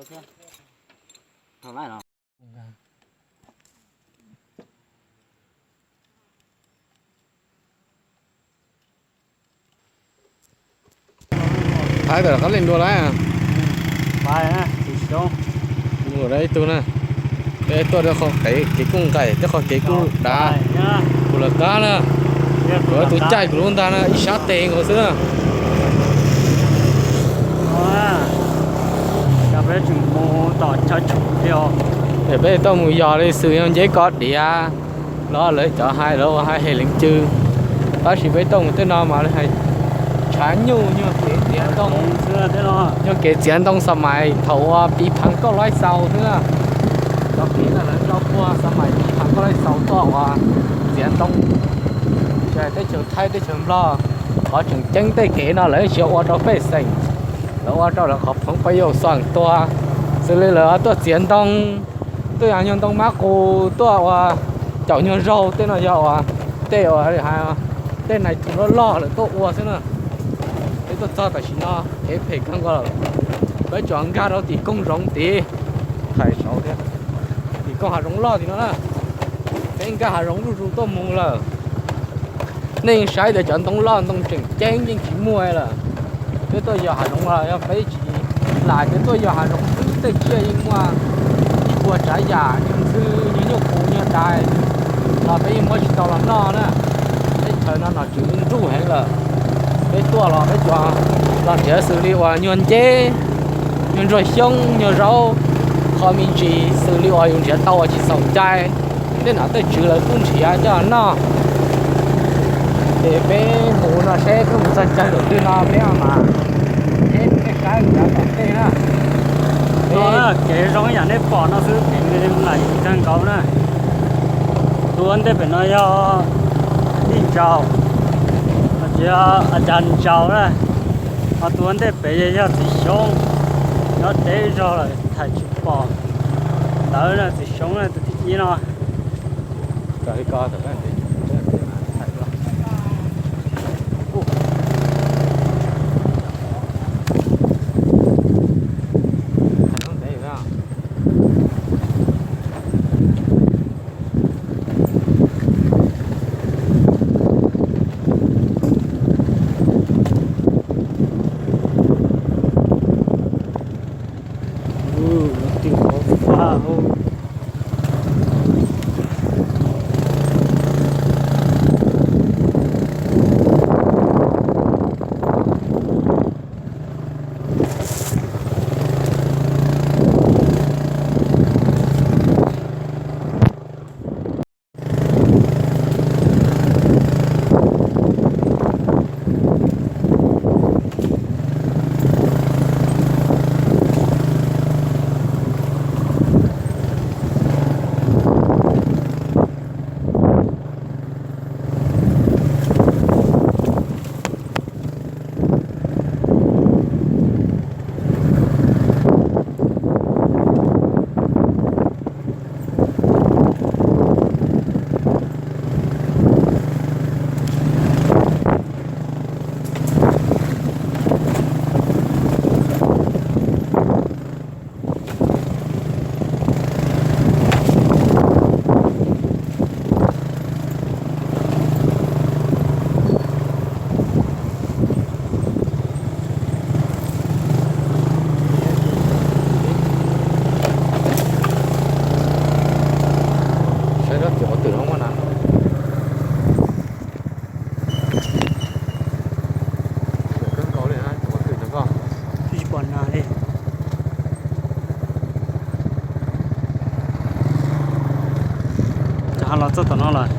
Thaib tawm qab leej dua lawm. Dua ib tug na. Peb tuaj rau qhov kev, kev kuj nqaim, tej qhov kev kuj dav, kuj lawv qab na. Kuv tus caij kuv lub ntag na, ib sab tes nkaus xwb na. Peb tuaj mus yos li xws yog nceb koj diav los lawv cov hais, lawv ua hais hem leej cw. Tab sis peb tuaj mus tej no mas hais tshav nyuj, nyuag kev txiav ntoo, nyuag kev txiav ntoo xa mais thaum ua piv phav kauj laib xaus xwb na. Cov kev no lawv tso puag xa mais piv phav kauj laib xaus tuaj ua txiav ntoo. Teb chaws Thaib teb chaws Nplog, qhov tseem ceeb tej kev no lawv tsis ua rau pej xeem, lawv ua rau lawv qhov phoov paj yau xas tua, xws li lawv tuaj txiav ntoo, tuaj yos nyuag ntoo mab qus, tuaj ua caum nyuag zaug, tej no yog ua tej ua, tej nais thu loj loj lawv tuaj ua xwb na. Peb tuaj txog tam sim no kev phem kawg nkaus lawm. Peb tsuas nkag rau tim koog zoov tid, hais saud thiab, tim koog hav zoov loj tim no na. Peb nkag hav zoov zuj zus tuaj mus lawm. Nej yeej saib tias cov ntoo loj ntoo tseem ceeb yeej tsis muaj lawm. Peb tuaj yos hav zoov los yog peb tsis lam tias tuaj yos hav zoov xwb, tej tsiaj yeej muaj ib puas tsav yam, nyuag ntxhw, nyuag nyuj qus, nyuag dais los peb yeej muab tsis tau los noj na. Teb chaws no nom tswv nruj heev lawm. Peb tuaj los peb tsuas los nrhiav xws li uas nyuag nceb, nyuag ntsuag xyoob, nyuag zaub, qho me ntsis xws li uas yus nrhiav tau uas tsis txaus cai. Tej nom tej tswv lawv kuj nrhiav coj noj. Ces peb mus no seb peb mus txog chaw nram twg no peb mam, peb saib mus rau tom tej na. Kev zoo yam nej pom no xwb, kev nqaim kawg nkaus na. Tus ua ntej pem no yog Tij Ntsaus, tsis yog, Cas Ntsaus na. Ho tus ua ntej pem yog Txiv Xyoob, nyob deb zog lawm thaij tsis pom ntawd na. Txiv Xyoob na, tus thib ib no. Saib sab tim qhov twm no muaj nas. Kawg nkaus li na, tim qhov twm no koj tsis pom nas li. Los txog tom no lawm.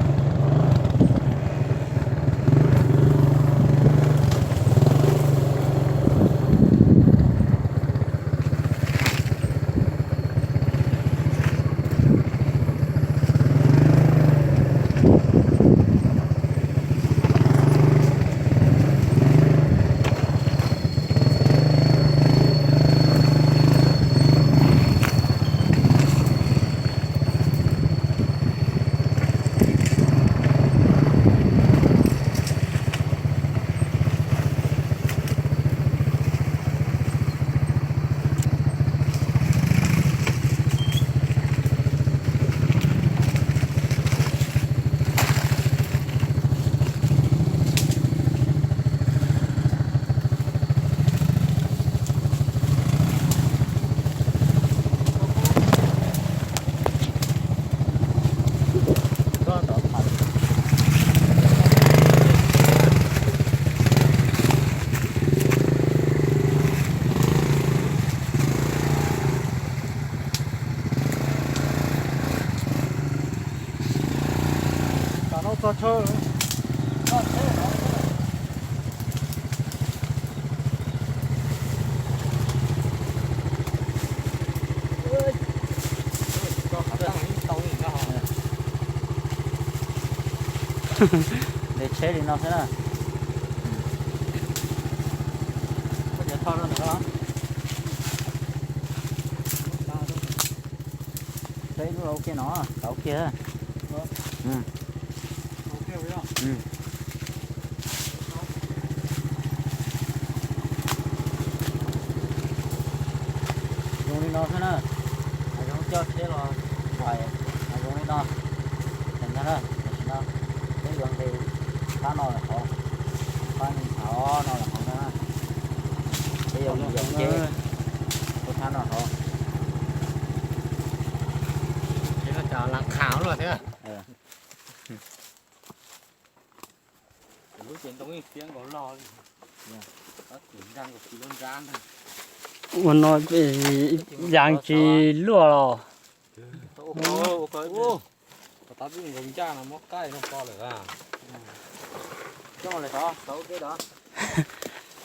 Txog chaw. Ntes tsheb li no xwb na. Koj tias tho rau ntawm no. Tau ib lub ua kiag no, tau kiag. Zoo li no xwb na. Hav zoov coj tsheb los, hav zoov li no. Tam sim no peb yuav nqis phab no lawm hauv, phab no lawm hauv no na. Peb yuav mus yos ceb rau phab no hauv. Ces no cas las qha luaj thiab. Lub ces ntoo yeej tiab nkaus log li. Tab sis nrab nkaus tsis lub nrab ntag. Ua no yaav tsis luaj los. Tab pib nkaus ncaj no muab qaij no ko lawm. Coj lawm tod, tod ua ke tod.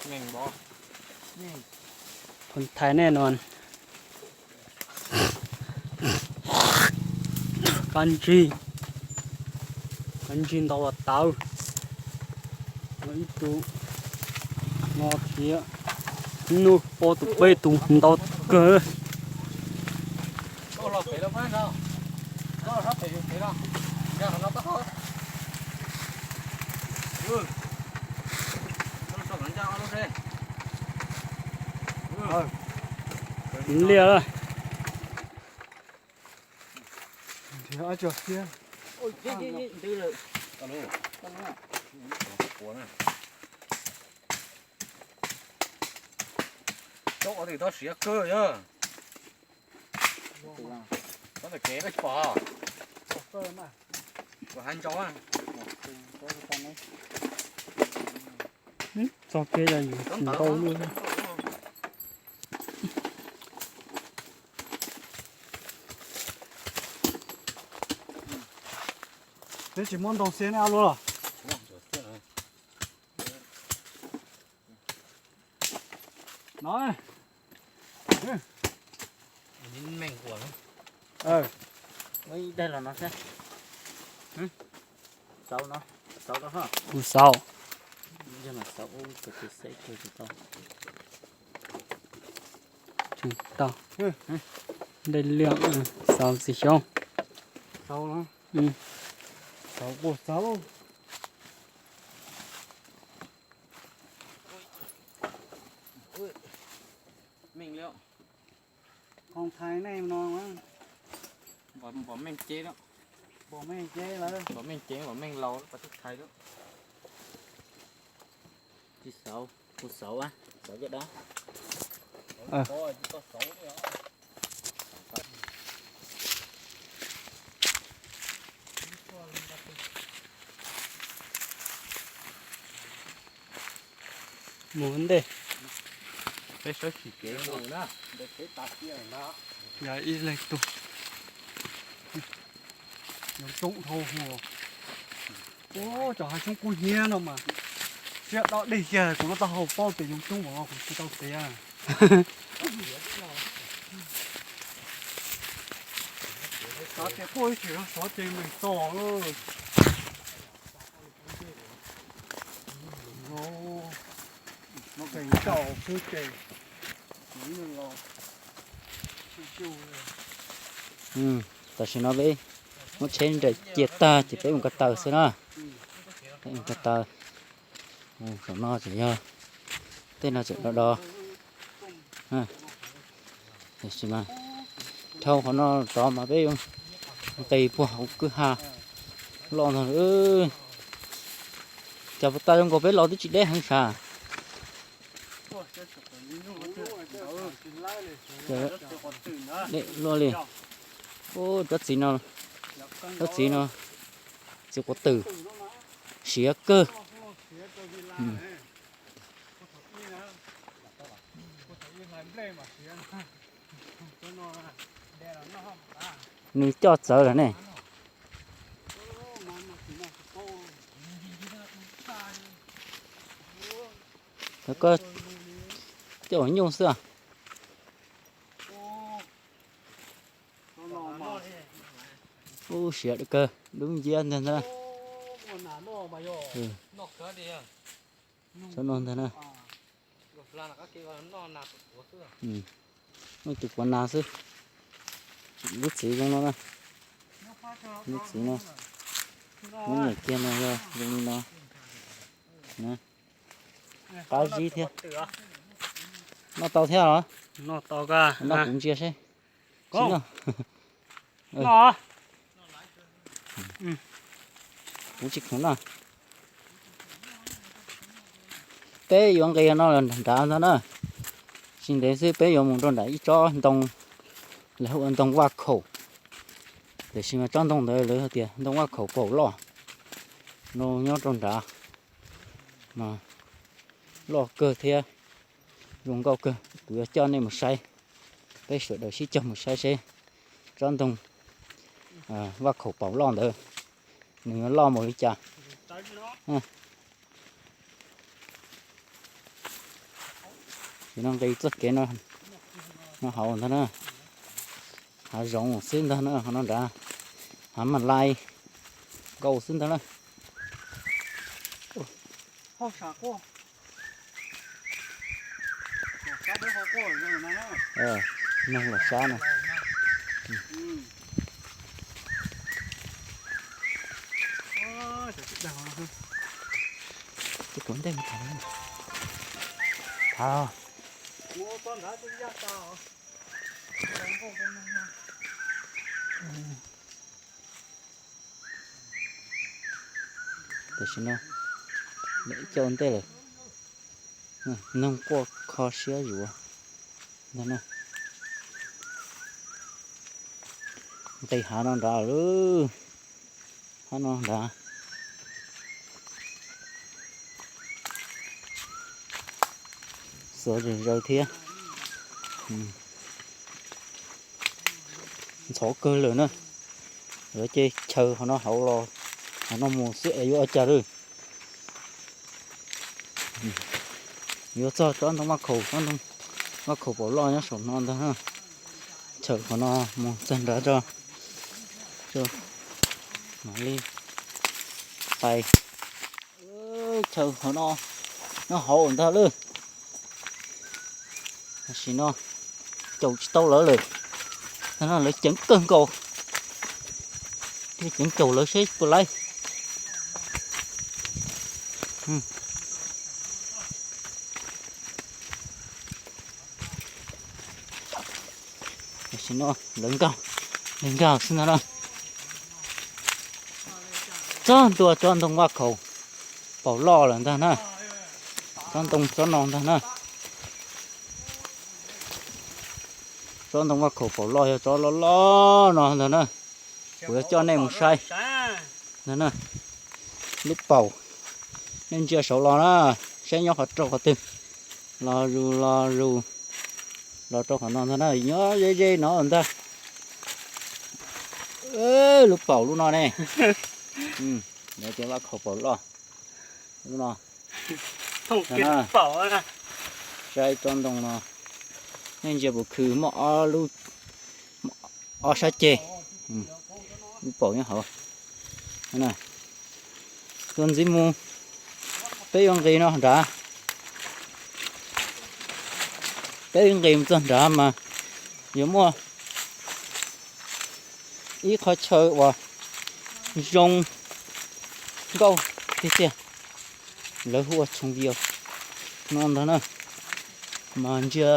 Meej npov. Phoos thais nej no. Qab ntsig, qab ntsig ntau as tawv. Ib tug no thiab, nub poj tus peb tus ntau kawg. Liaj lawm. Cov ua twm tau siav kawg yog. Cov ntawm kev koj tsis pom. Kom hais ntsaus. Txog kev yog yus tsis ntau lub. Neb tsis muab ntoo xiab neb ob lub los? No. Muab ib daig los no xwb. Xauv no, xauv rau ho. Kuv xauv. Yog mas xauv ub, xauv tus xeb kawg tsis tau. Tsis tau. Dej liaj, xauv txiv xyoob. Xauv no. Xauv kuj xauv. Meej li. Qhov thaiv nej no. Npom meej ceb lawm. Npom meej ceb lawm. Npom meej ceb, npom meej laus pas tib thaiv lawm. Tsis xauv, kuv xauv, xauv caj dab. Mus ua ntej. Peb sawv tsis kev mus na. Yog ib leeg tug. Yoov coob dhau hwv. Ua cov hav xyoob kub hnyiab no mas, siab dob dej kiag kuv lub taub hau paub tias yoov coob mas kuv tsis tau tiav. Xav tias puaj ib chim no xav ces meem tos. Tam sim no peb muab tsheb nraim cia tag ces peb mus ko taw xwb na. Peb mus ko taw. Saum no tseem yog, tej no tseem do do. Tiam sis mas dhau qhov no rov mas peb yuav nqis puag hauv kwj ha loj ntag. Cas puas tau zoo nkaus peb los twb tsis deb heev sav. Deb luaj li. Ub, tsob txiv no, tsob txiv no, txiv quav twm, siav kawg. Nws coj txawv lawm ne. Koj coj nyuj xwb. Ub, siav kawg, dub nciab ntag na. Tsob no ntag na. Muaj tus quav nas xwb. Lub txiv zoo no na. Lub txiv no, lub niam kiag no yog zoo li no. Qab zib thiab. Noj tau thiab los? Noj kuv ntsia seb. Kuv tsis khoom noj. Peb yuav nqis no los nrad ntag na. Tsis ntev xwb peb yuav mus rau nram ib tsob ntoo, lawv hu ua ntoo Vaj Khaum. Tiam sis mas tsob ntoo ntawd lawv hais tias ntoo Vaj Khaum paum loj no nyob rau nrad. Mas loj kawg thiab zoo nkauj kawg, kuv yuav coj nej mus saib. Peb sawv daws sib cog mus saib seb tsob ntoo Vaj Khaum paum loj ntawd nws yuav loj npaum li cas. Ces no nqis txoj kev no hauv ntag na. Hav zoov xwb ntag na, qhov no nrad hav Malais nkauj xwb ntag na. Neeg los sab no. Ces kuv ntej mus tham. Tham. Tam sim no lawv ib co ntej lawm, noog quaj kho siab zuav ntag na. Nqis hav no nrad lawm, hav no nrad. Xuav zom zaws thiab. Ntxhov kawg lawm na. Lawv ces chaws qhov no hauv los, qhov no mus xwb es yuav ua cas lawm. Yuav txog tsob ntoo Vaj Khaum, tsob ntoo Vaj Khaum paum loj nyob saum no ntag na. Chaws qhov no mus txog nrad tso, mam li pais. Chaw qhov no nyob hauv ntag lawm. Tam sim no caum tsis tau lawv lawm. Tag no lawv ceev kawg nkaus. Thiaj ceev caum lawv seb puas laib. Tam sim no lawv nkag, lawv nkag xwb ntag na. Txog ntua tsob ntoo Vaj Khaum paum loj lawm ntag na. Tsob ntoo tsob no ntag na. Tsob ntoo Vaj Khaum paum loj yog tsob loj loj no ntag na. Kuv yuav coj nej mus saib ntag na. Lub paum, nej ntsia saud los na, saib nyob qhov rau qhov twg. Los zus los zus los rau qhov no ntag na, nyob ze ze no ntag. Lub paum lub no ne. Lawv tias Vaj Khaum paum loj lub no. Saib tsob ntoo no, nej ntsia puas khw, muaj ob lub, ob sab ceg. Lub paum nyob hauv. Tuaj ntxiv mus, peb yuav nqis no nrad. Peb nqis mus txog nrad mas yuav muaj ib qhov chaw uas zoo nkauj tiag tiag, lawv hu ua Tshoov Vias no ntag na. Mas ntsia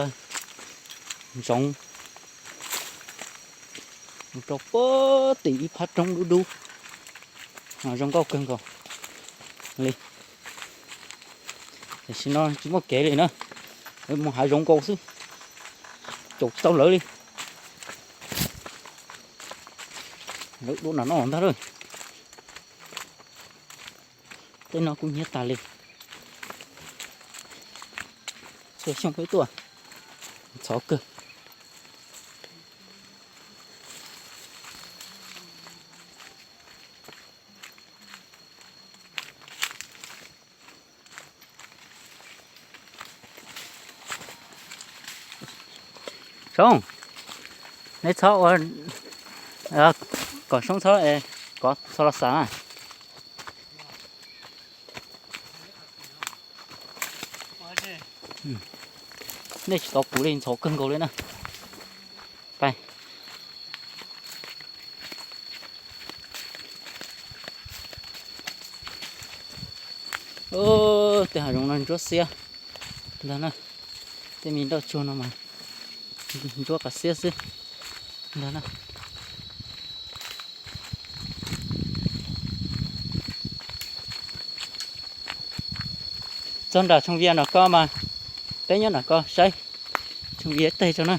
ntsoov mus rau puag tim ib phab roob dub dub, zoo nkauj kawg nkaus li. Tam sim no tsis muaj kev li na, mus hav zoov nkaus xwb, caum tsis tau lawv li. Lawv dua nram no ntag lawm. Tej no kuj hnyiab tas li. Txhua xyoo peb tuaj, ntxhov kawg. Soob, neb txhob ua, kom Soob txhob, kom txhob los xav na. Nej tsis tau kuv li, ntxhov kawg nkaus li na. Tej hav zoov no ntsuab xiab ntag na. Tej me nroj tsuag no mas ntsuab qas xiab xwb ntag na. Txog nram Tshooj Vias no ko mas peb nyob nram ko saib Tshooj Vias teg tso na.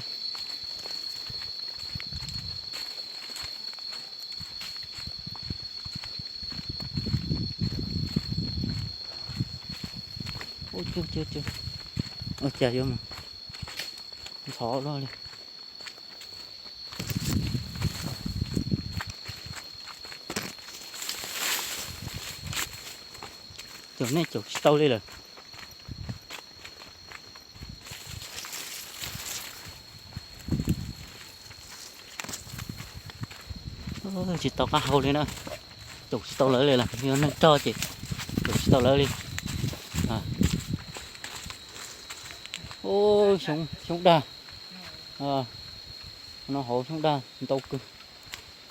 Ua cas yuav mus ntxhov luaj li. Caum nej caum tsis tau li lawm. Tsis tau qab hau li na. Caum tsis tau lawv li lawm, yog neeg rog ces caum tsis tau lawv li. Xyoob dag. No hauv xyoob dag ntau kawg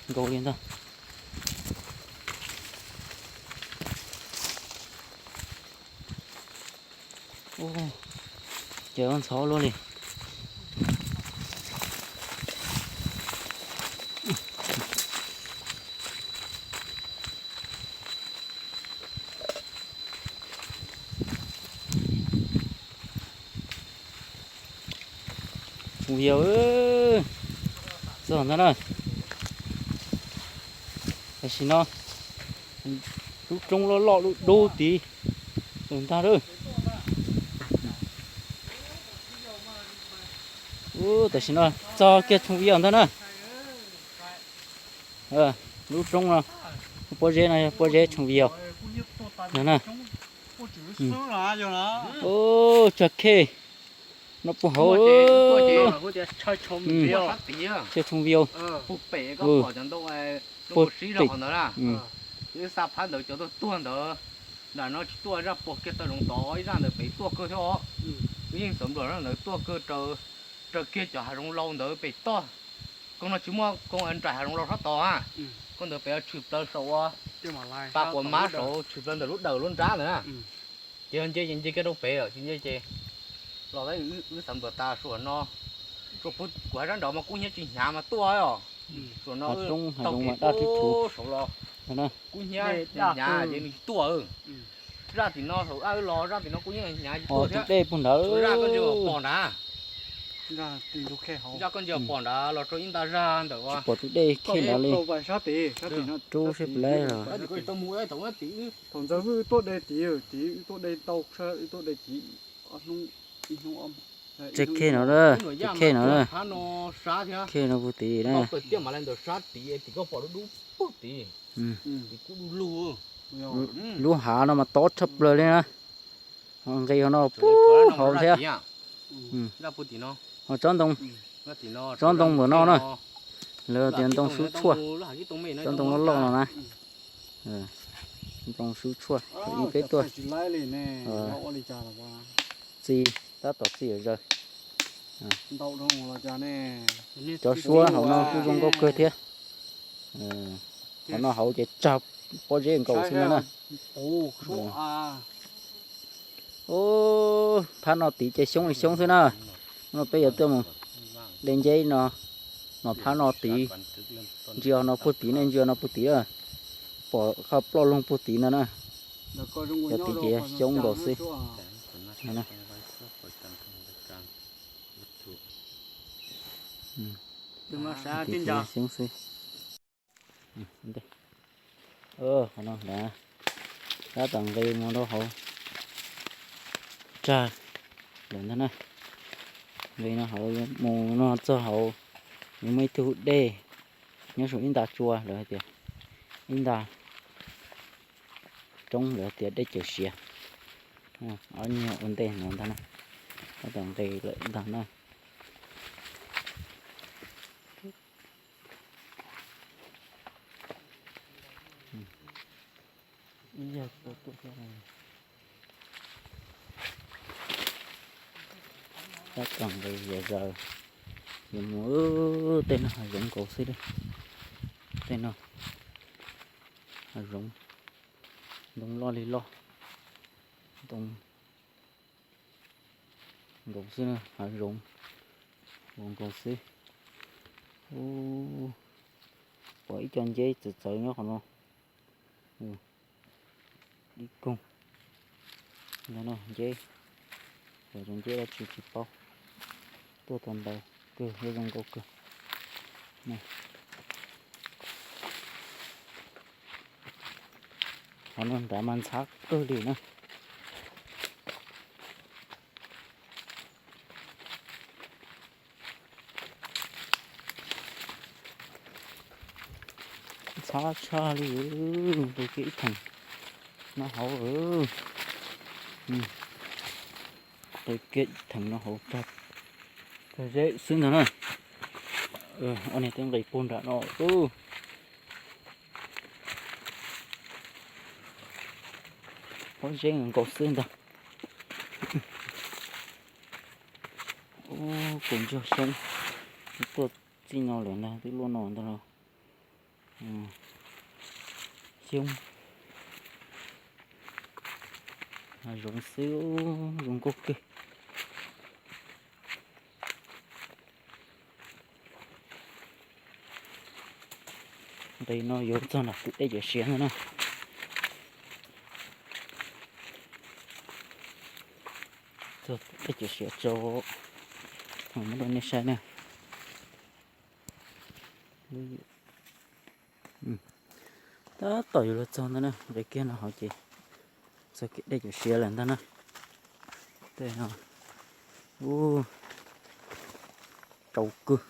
nkaus li ntag. Ces ntxhov luaj li. Tshooj Vias, txog ntag na. Tam sim no lub roob loj loj dub dub tid ntag. Tam sim no txog kiag Tshooj Vias ntag na. Lub roob no, pob zeb no yog pob zeb Tshooj Vias ntag na. Tsag khej no puag hauv. Tshooj Vias puag pem. Xa phab ntawd cov tuag tuag ntawd, nram no tsis tuaj zaj puag kiag taw zoov tod, ib zaj ntawd pem tuaj kawg thiab os. Wb yeej xav npluam zaj ntawd tuaj kawg raws kiag cov hav zoov laus ntawd pem toj. Koj no tsis muaj, koj nraim hav zoov laus sab tod a, koj ntawd pem tshwm plaws saum ua pa quav mab saud, tshwm plaws ntawm lub dawm lub nrab ntawd na. Ces yog nce ces nce kiag rau pem lawm, tsis nce ces los tab wb xav npluam tas saum no. Saum kuv hais sab nraud mas kub hnyiab tsis hnyav mas tuaj os. Saum no roob hav zoov mas daj thwb thuv saud los kub hnyiab hnyav ces nws tsis tuaj. Zaj tim no saum wb los zaj tim no kub hnyiab hnyav tsis tuaj thiab. Tus dej puag nrad, zaj koj ntsia pom nrad, zaj koj ntsia pom nrad los rau ib nta zaj ntawm ua pom tus dej khej nrad li. Rub seb puas laib os. Thaum ntxawg wb tuaj de tid, tid wb tuaj de ntau, wb tuaj de tid. Tsag khej no, tsag khej no, khej no puag tid na. Lub hav no mas tob tshaj plaws li na. Nqis hauv no puag hauv thiab. Ho tsob ntoo, tsob ntoo ntawm no na, lawv tias ntoo sub tshuaj, tsob ntoo loj loj no na. Ntoo sub tshuaj, ib peb tuaj txi, tab tom txi zawm zaws. Cov suab hauv no kuj zoo nkauj kawg thiab. Hauv no hauv ces tsag pob zeb nkaus xwb no na. Phab no tid ces xyoob li xyoob xwb na. No peb yuav tuaj mus de nceb no, mas phab no tid, ntsia no puag tid, nej ntsia no puag tid na. Pom qhov ploj loog puag tid no na. Cov tid ces yog xyoob nkaus xwb. Xyoob xwb. Qhov no tab tom nqis mus rau hauv tsag lawm ntag na. Nqis no hauv mus no txog hauv, nws muaj ib tug dej nyob saum ib nta tsua, lawv hais tias ib nta roob, lawv hais tias dej cawm siav. Ob nyuag ua ntej no ntag na, tab tom nqis lawm ntag na. Tab tom nqis yam zaws, yuav mus, tej no hav zoov nkaus xwb li. Tej no hav zoov, ntoo loj li loj, ntoo nkaus xwb na, hav zoov nkaus nkaus xwb. Ub, pom ib co nceb txawv txawv nyob qhov no. Ib koog ntawm no nceb, cov nceb dab tsi tsis paub, tuaj tau ntau kawg, zoo nkauj kawg. Qhov no nrad mas ntxhab kawg li na. Ntxhab tshaj li, nqis kiag ib theem no hauv, nqis kiag ib theem no hauv, tag zeb xwb ntag na. Ob niag twb nqis puag nram no. Pob zeb nkaus xwb ntag. Ub, kaus ntsuag xyoob, tuaj txij no lawm ntag, twb luaj no ntag los. Xyoob, hav zoov xwb, zoo nkauj kawg. Nqis no yuav txog nram tus dej Cawm Siav ntag na. Txog tus dej Cawm Siav tso, muab rau nej saib na. Tab tom yuav luag txog ntag na, nqis kiag no hauv ces txog kiag dej Cawm Siav lawm ntag na. Tej no, ub, rau kawg.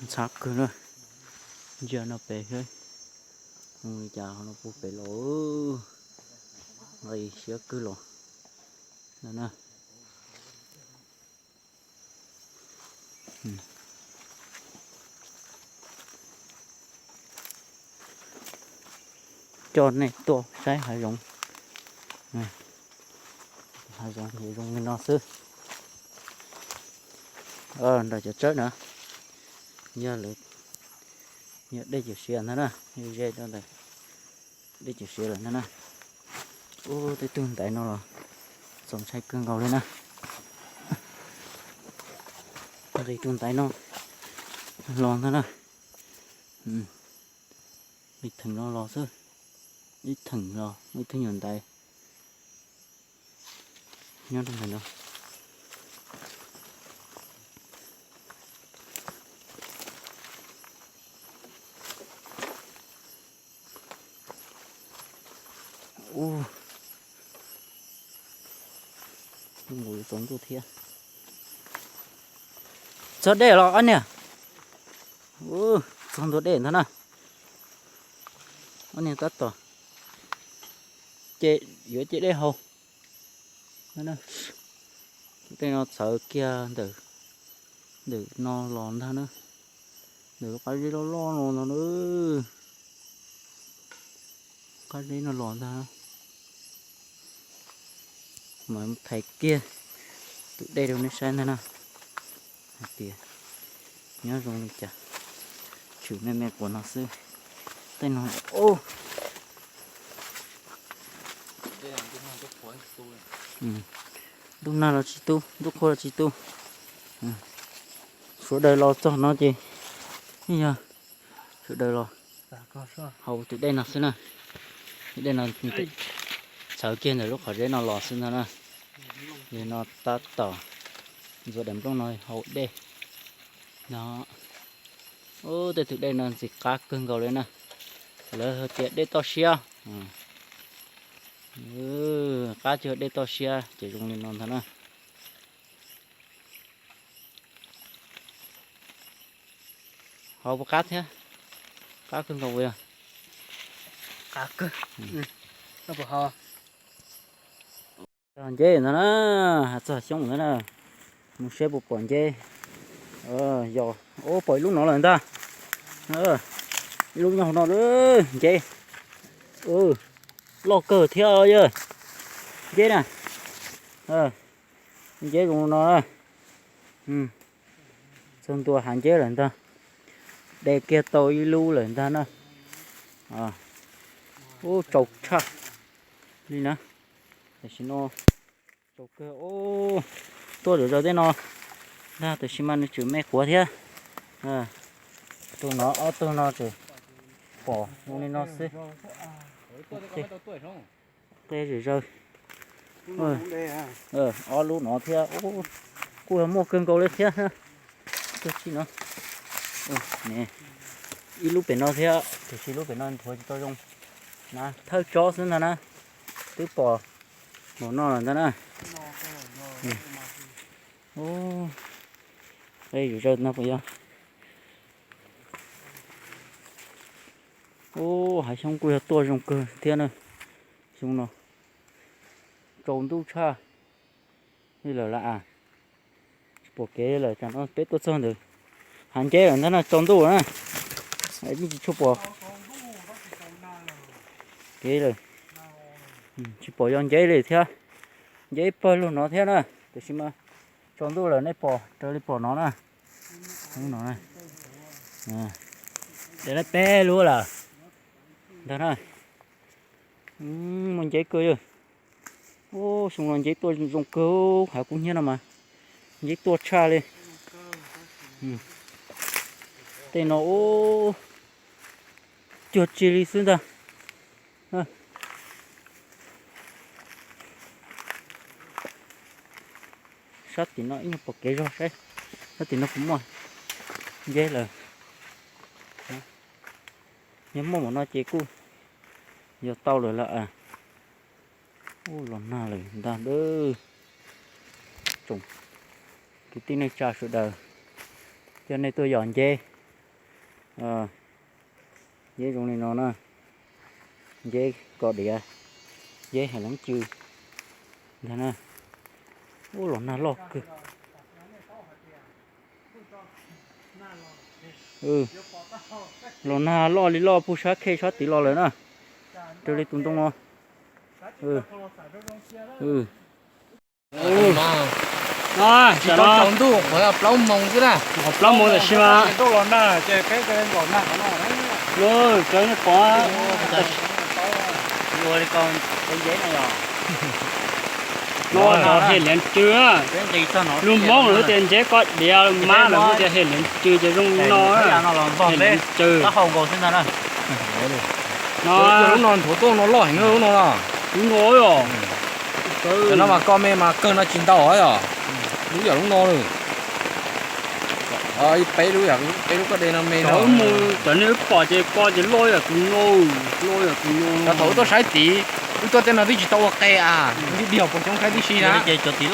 Ntxhab kawg na. Ntsia no pem, mus li cas no puag pem los, nqis siab kawg los no na. Coj nej tuaj saib hav zoov. Hav zoov ces zoo li no xwb. Nram cov tsawb na, yog lawv, yog dej Cawm Siav ntag na, ze rau ntawm dej Cawm Siav lawm ntag na. Ub, tej tug ntaiv no los txaus ntshai kawg nkaus li na. Nqis tus ntaiv no los ntag na. Ib theem no los xwb, ib theem los ib tug nyuag ntaiv nyob rau ntawm no. Ub, nkaus yuav tsaus ntuj thiab. Txog dej los ob niag. Ub, txog ntua dej ntag na. Ob niag tab tom ce, yuav ce dej haus. Tej no txhawv kiag ntawm, ntawm no los ntag na. Ntawm lub qab zeb loj loj no ntag na. Qab zeb no los ntag. Mas thaiv kiag tus dej rau nej saib ntag na, hais tias nyob zoo li cas. Tshwm me me quas no xwb. Tej no, ntuj nag los tsis tu, ntuj qhua los tsis tu. Sawv daws los txog no ces yog sawv daws los haus tus dej no xwb na. Tus dej no txhawv kiag ntawm lub qhov zeb no los xwb ntag na. Yog no tab tom ntxuav daim nplooj no haus dej no. Ub, tej tus dej no ntxim qab kawg nkaus li na. Lawv hais tias dej toj siab. Qab tsis yog dej toj siab ces zoo li no ntag na. Haus puas qab thiab? Qab kawg nkaus li. Nceb ntag na, txog xyoob ntag na. Mus seb puas pom nceb. Yog, ub, pom ib lub no lawm ntag. Ib lub nyob hauv no, nceb loj kawg thiab yog. Nceb na, nceb zoo no. Txog ntua hav nceb lawm ntag. De kiag tau ib lub lawm ntag na. Ub, tsau tshaj li na. Tam sim no tsau kawg. Tuaj zom zaws tej no ntag, tam sim mas nws tseem me quav thiab. Tus no, ob tug no tseem pom zoo li no xwb. Qe zom zaws. Ob lub no thiab, kuj yog muaj kawg nkaus li thiab. Tus tsis no, ib lub pem no thiab, tiam sis lub pem no nthuav tsis tau zoo na, thawj tsob xwb ntag na. Twb pom npaum no lawm ntag na. Qe zom zaws no puas yog? Ub, hav xyoob kuj yog tuaj zoo kawg thiab na. Xyoo no tsaus ntuj tshaj li lawm las as. Tsis pom kev lawm, tsam no peb tuaj txog ntawd hav nceb lawm ntag na, tsaus ntuj na. Yeej tsis tshua pom kev lawm. Tsis pom yog nceb li thiab. Nceb pawg lug no thiab na, tiam sis mas tsaus ntuj lawm nej pom raws li pom no na. No, de peb lub lawm ntag na. Muaj nceb kawg yog. Ub, xyoo no nceb tuaj zoo kawg, hav kub hnyiab no mas nceb tuaj tshaj li. Tej no ub, cuag tsi li xwb ntag. Sab tim no ib nyuag pom kev zog saib, sab tim no puas muaj nceb lawm. Yog muaj npaum no ces kuj yog tau lawm las. Ub, los nag lawm ntag lauj. Tsoom kwv tij neej tsa sawv daws, coj nej tuaj yos nceb. Nceb zoo li no na, nceb ko diav, nceb hais leev cw ntag na. Ub, los nag loj kawg. Los nag loj li loj puag sab khej sab tid los lawm na. Raws li tus ntoo no. Tsis tau tsaus ntuj, qhov plaub moos xwb na. Qhov plaub moos tam sim mas. Cov nej pom no cov hem liav cw, lub Hmoob lawv tias nceb ko diav, lub Mab lawv tias hem liav cw, ces zoo no, hem liav cw. No, lub no nthuav tuaj no loj heev lub no. Lub no yom. Cov no mas ko me mas kawg no tsis ntau yom. Lub yam lub no lawm. Peb lub, peb lub ko de no me no. Cov nej wb pom ces ko ces loj yam tus no, loj yam tus no. Cov thaum wb tuaj saib tid, wb tuaj tej no twb tsis tau ua qe as, dig dig puas coob saib tib si na. Cov tid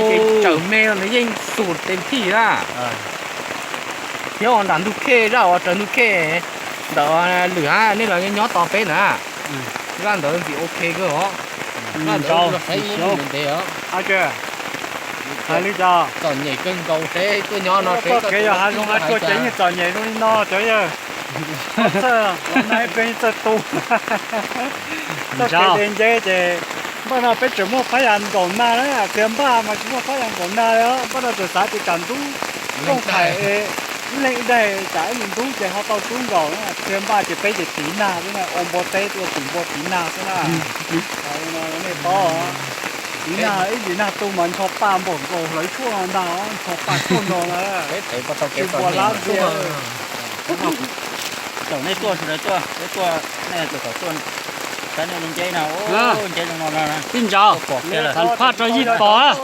ces tsaws me no nws yeej xum tes thij na. Thiab uas nram ntug khej zaj uas raws ntug khej ntawd lwm hab nej los nyob tos peb na. Zaj ntawd ntxim ok kawg os. Zaj ntawd los saib ntev os. Hais li cas? Txom nyem kawg nkaus seb tuaj nyob no seb koj kev yog hav zoov hav tsuag ces yeej txom nyem zoo li no cov yawg. Txawj los nag ib pliag yeej txawj tu. Txoj kev de nceb ces npaj no peb tseem muaj phab yas nkaum nag na, txiav npaj mas tsis muaj phab yas nkaum nag li os. Npaj no tseem xav tias tsam ntub rooj thaiv ib leeg ib daig tsam ib nus ntub ces ho tau rub nkaus na, txiav npaj ces peb ces tiv nag xwb na, ua npua teb ua tus npua tiv nag xwb na. Nej paub, tiv nag ib yim nag tu mas ncho paj npaum nkaus hlawv tshuaj ntag, ncho paj tshuaj nrog na. Tsis npua lab tiag. Caum nej tuaj sawv daws tuaj, peb tuaj, nej tuaj kom tuaj saib nej li nceb no, nceb zoo no no. Tij Ntsaus, pom kiag lawm, phaj rau yij pom.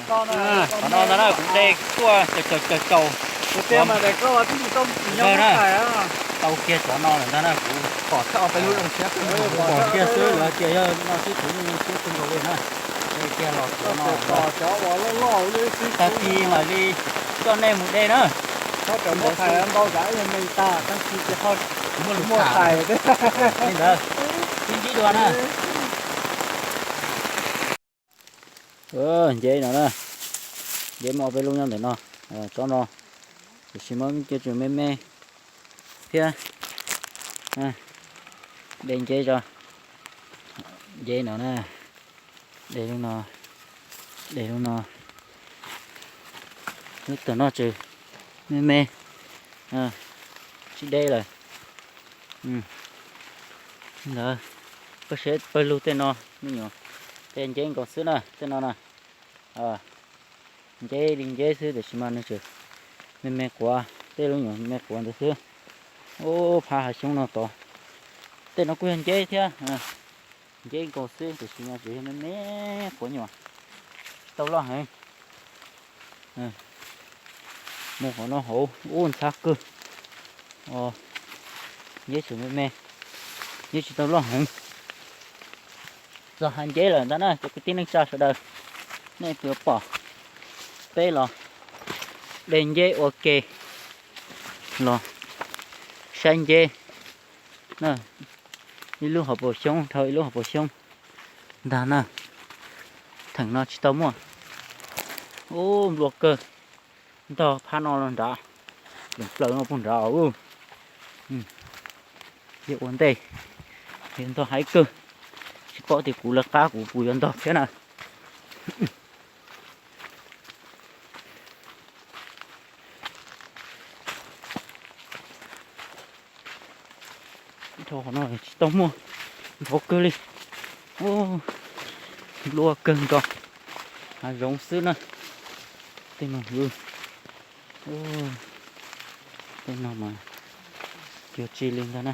Qhov no ntag na, kuv de tuaj caum caum caum. Tau kiag cov no lawm ntag na, kuv pom kiag xwb lawm tias yog no xwb kuv yeej siab kawg nkaus li na. De kiag los cov no, tag kis mam li coj nej mus de na. Ntau cas ib me tas tag kis ces ho muaj lus muaj thais li ntawd. Sib ntsib dua na. Nceb no na, Nceb muaj ob peb lub nyob ntawm no, tsob no, tiam sis muaj ib co tseem me me thiab. De nceb tso, nceb no na, de lub no, de lub no, lub tom no tseem me me, tsis de lawm. Ntawd, pawg seb pawg lug tej no me nyuam, tej nceb nkaus xwb na, tej no na. Nceb li nceb xwb tiam sis mas nws tseem me me quav, tej lub nyuam me me quav ntawd xwb. Ub, phab hav xyoob no tod, tej no kuj yog nceb thiab. Nceb nkaus xwb tiam sis mas tseem yog me me quav nyuam, tsis tau loj heev. Mus qhov no hauv ub ntxhab kawg. Nceb tseem me me, nceb tsis tau loj heev. Txog hav nceb lawm ntag na cov kwv tij neej tsa sawv daws, nej puas pom peb los de nceb ua ke los saib nceb na. Ib lub hauv paus xyoob dhau ib lub hauv paus xyoob ntag na. Theem no tsis tau muaj. Ub, nplua kawg, ntog phab no los nrad, plaws no puag nrad os. Yog ua ntej, yog ntog haib kawg, tsis paub tias kuv lawv qab kuv puas yuav ntog thiab na. Dhau qhov no tsis tau muaj, nrov kawg li. Nplua kawg nkaus, hav zoov xwb na. Tej no, tej no mas cuag tsis li ntag na.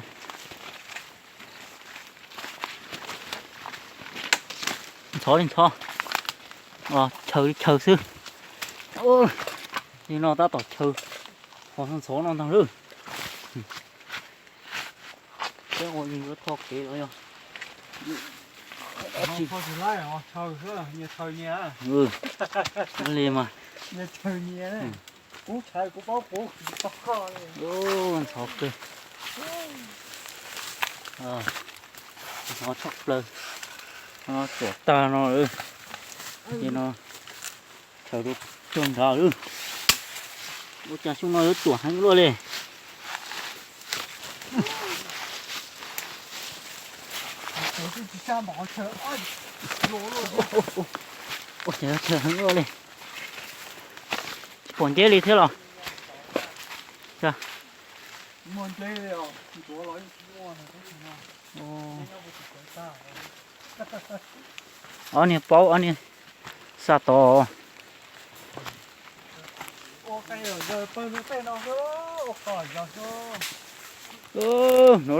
Ntxhov li ntxhov, chaw li chaw xwb. Li no tab tom chaw, qhov ntxhov no ntag lawm. Peb ua yuav tho kev los yog li mas. Ntxhov kawg, ntxhov tshaj plaws. Tuam tag no, ces no chaw rau nrad lawm. Ua cas xyoo no yuav tuam heev luaj li. Ua cas yuav tuam heev luaj li. Tsis pom nceb li thiab los? Ob niag paub ob niag xa tod. No,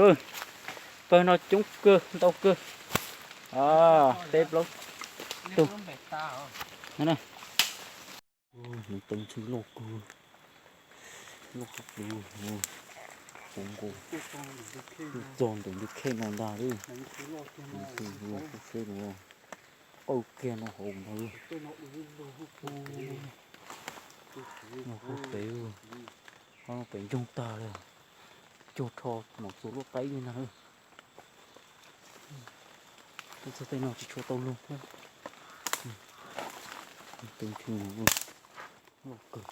pawg no coob kawg ntau kawg. Peb plaub tug. Tus ntxhw loj kawg, loj kawg, txog ntawm ntug khej no ntag. Qawj kiag no hauv ntag. Qhov no pem, qhov no pem ntsoog tag li, cuag rho mom txuas luaj qaib li ntag. Txog tej no tsis tshua tau lug thiab. Tus ntxhw loj kawg.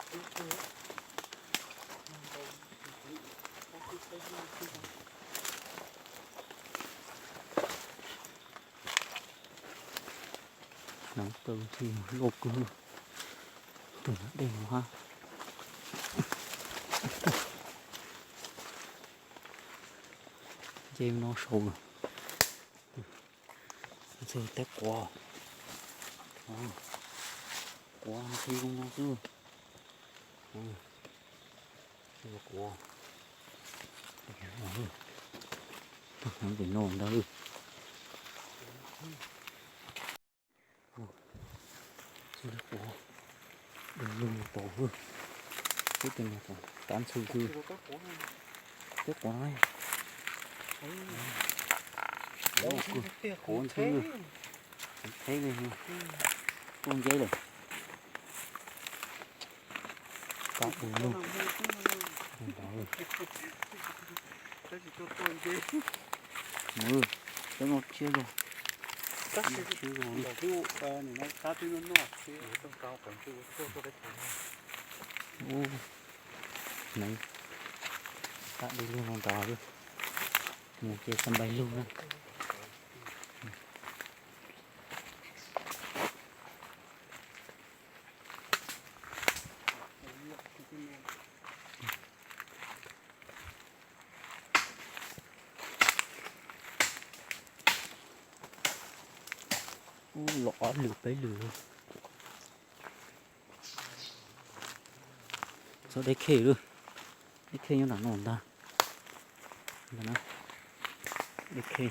Hneev taw ntxhw loj kawg, tus dej no hab. Nce no saud, ntxhw teb quav, quav ntxhw zoo no xwb. Quav, hneev pem no ntag. Quav dub lug tod, teb tes no tod kav ntxhw xwb. Teb quav no, quav ntxhw, qheb li, tuaj nceb lawm. Kav dub lug. Peb no tshiab zog. Tab sis ntawm twb, nim no tab twb noj noj xwb. Ub, neev tab dib lug no ntag, mus ces tau npaim lug na. Ub, los ob lwm peb lwm. Txog dej khej lawm, dej khej nyob nram no ntag. Ntag na, dej khej,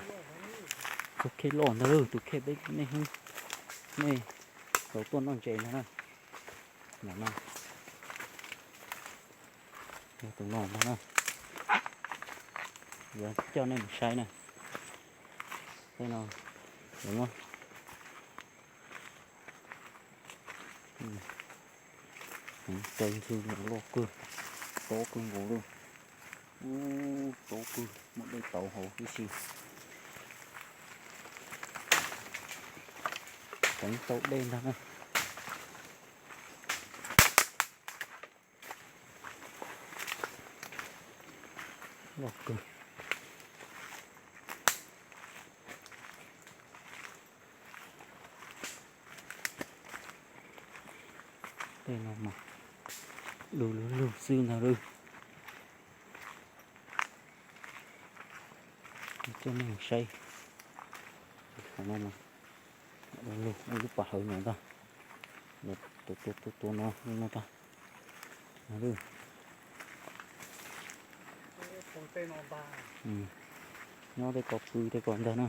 tus khej loj ntag lauj, tus khej peb nej, nej tau tuaj noj ntses ntag na. Ntag na, yog tus no ntag na, yuav coj nej mus saib na. Tej no yuav muab, cov ntxhw loj kawg, tob kawg nkaus lawm. Ub, tob kawg, muaj dej tauv hauv tib si. Teev tau dej ntag na. Loj kawg. Tej no mas du lug lug xwb ntag lauj. Coj nej mus saib, qhov no mas du lug ua lub pas hawv no ntag. Tus tus tus tus no no ntag. Nyob tej ko pw tej ko ntag na.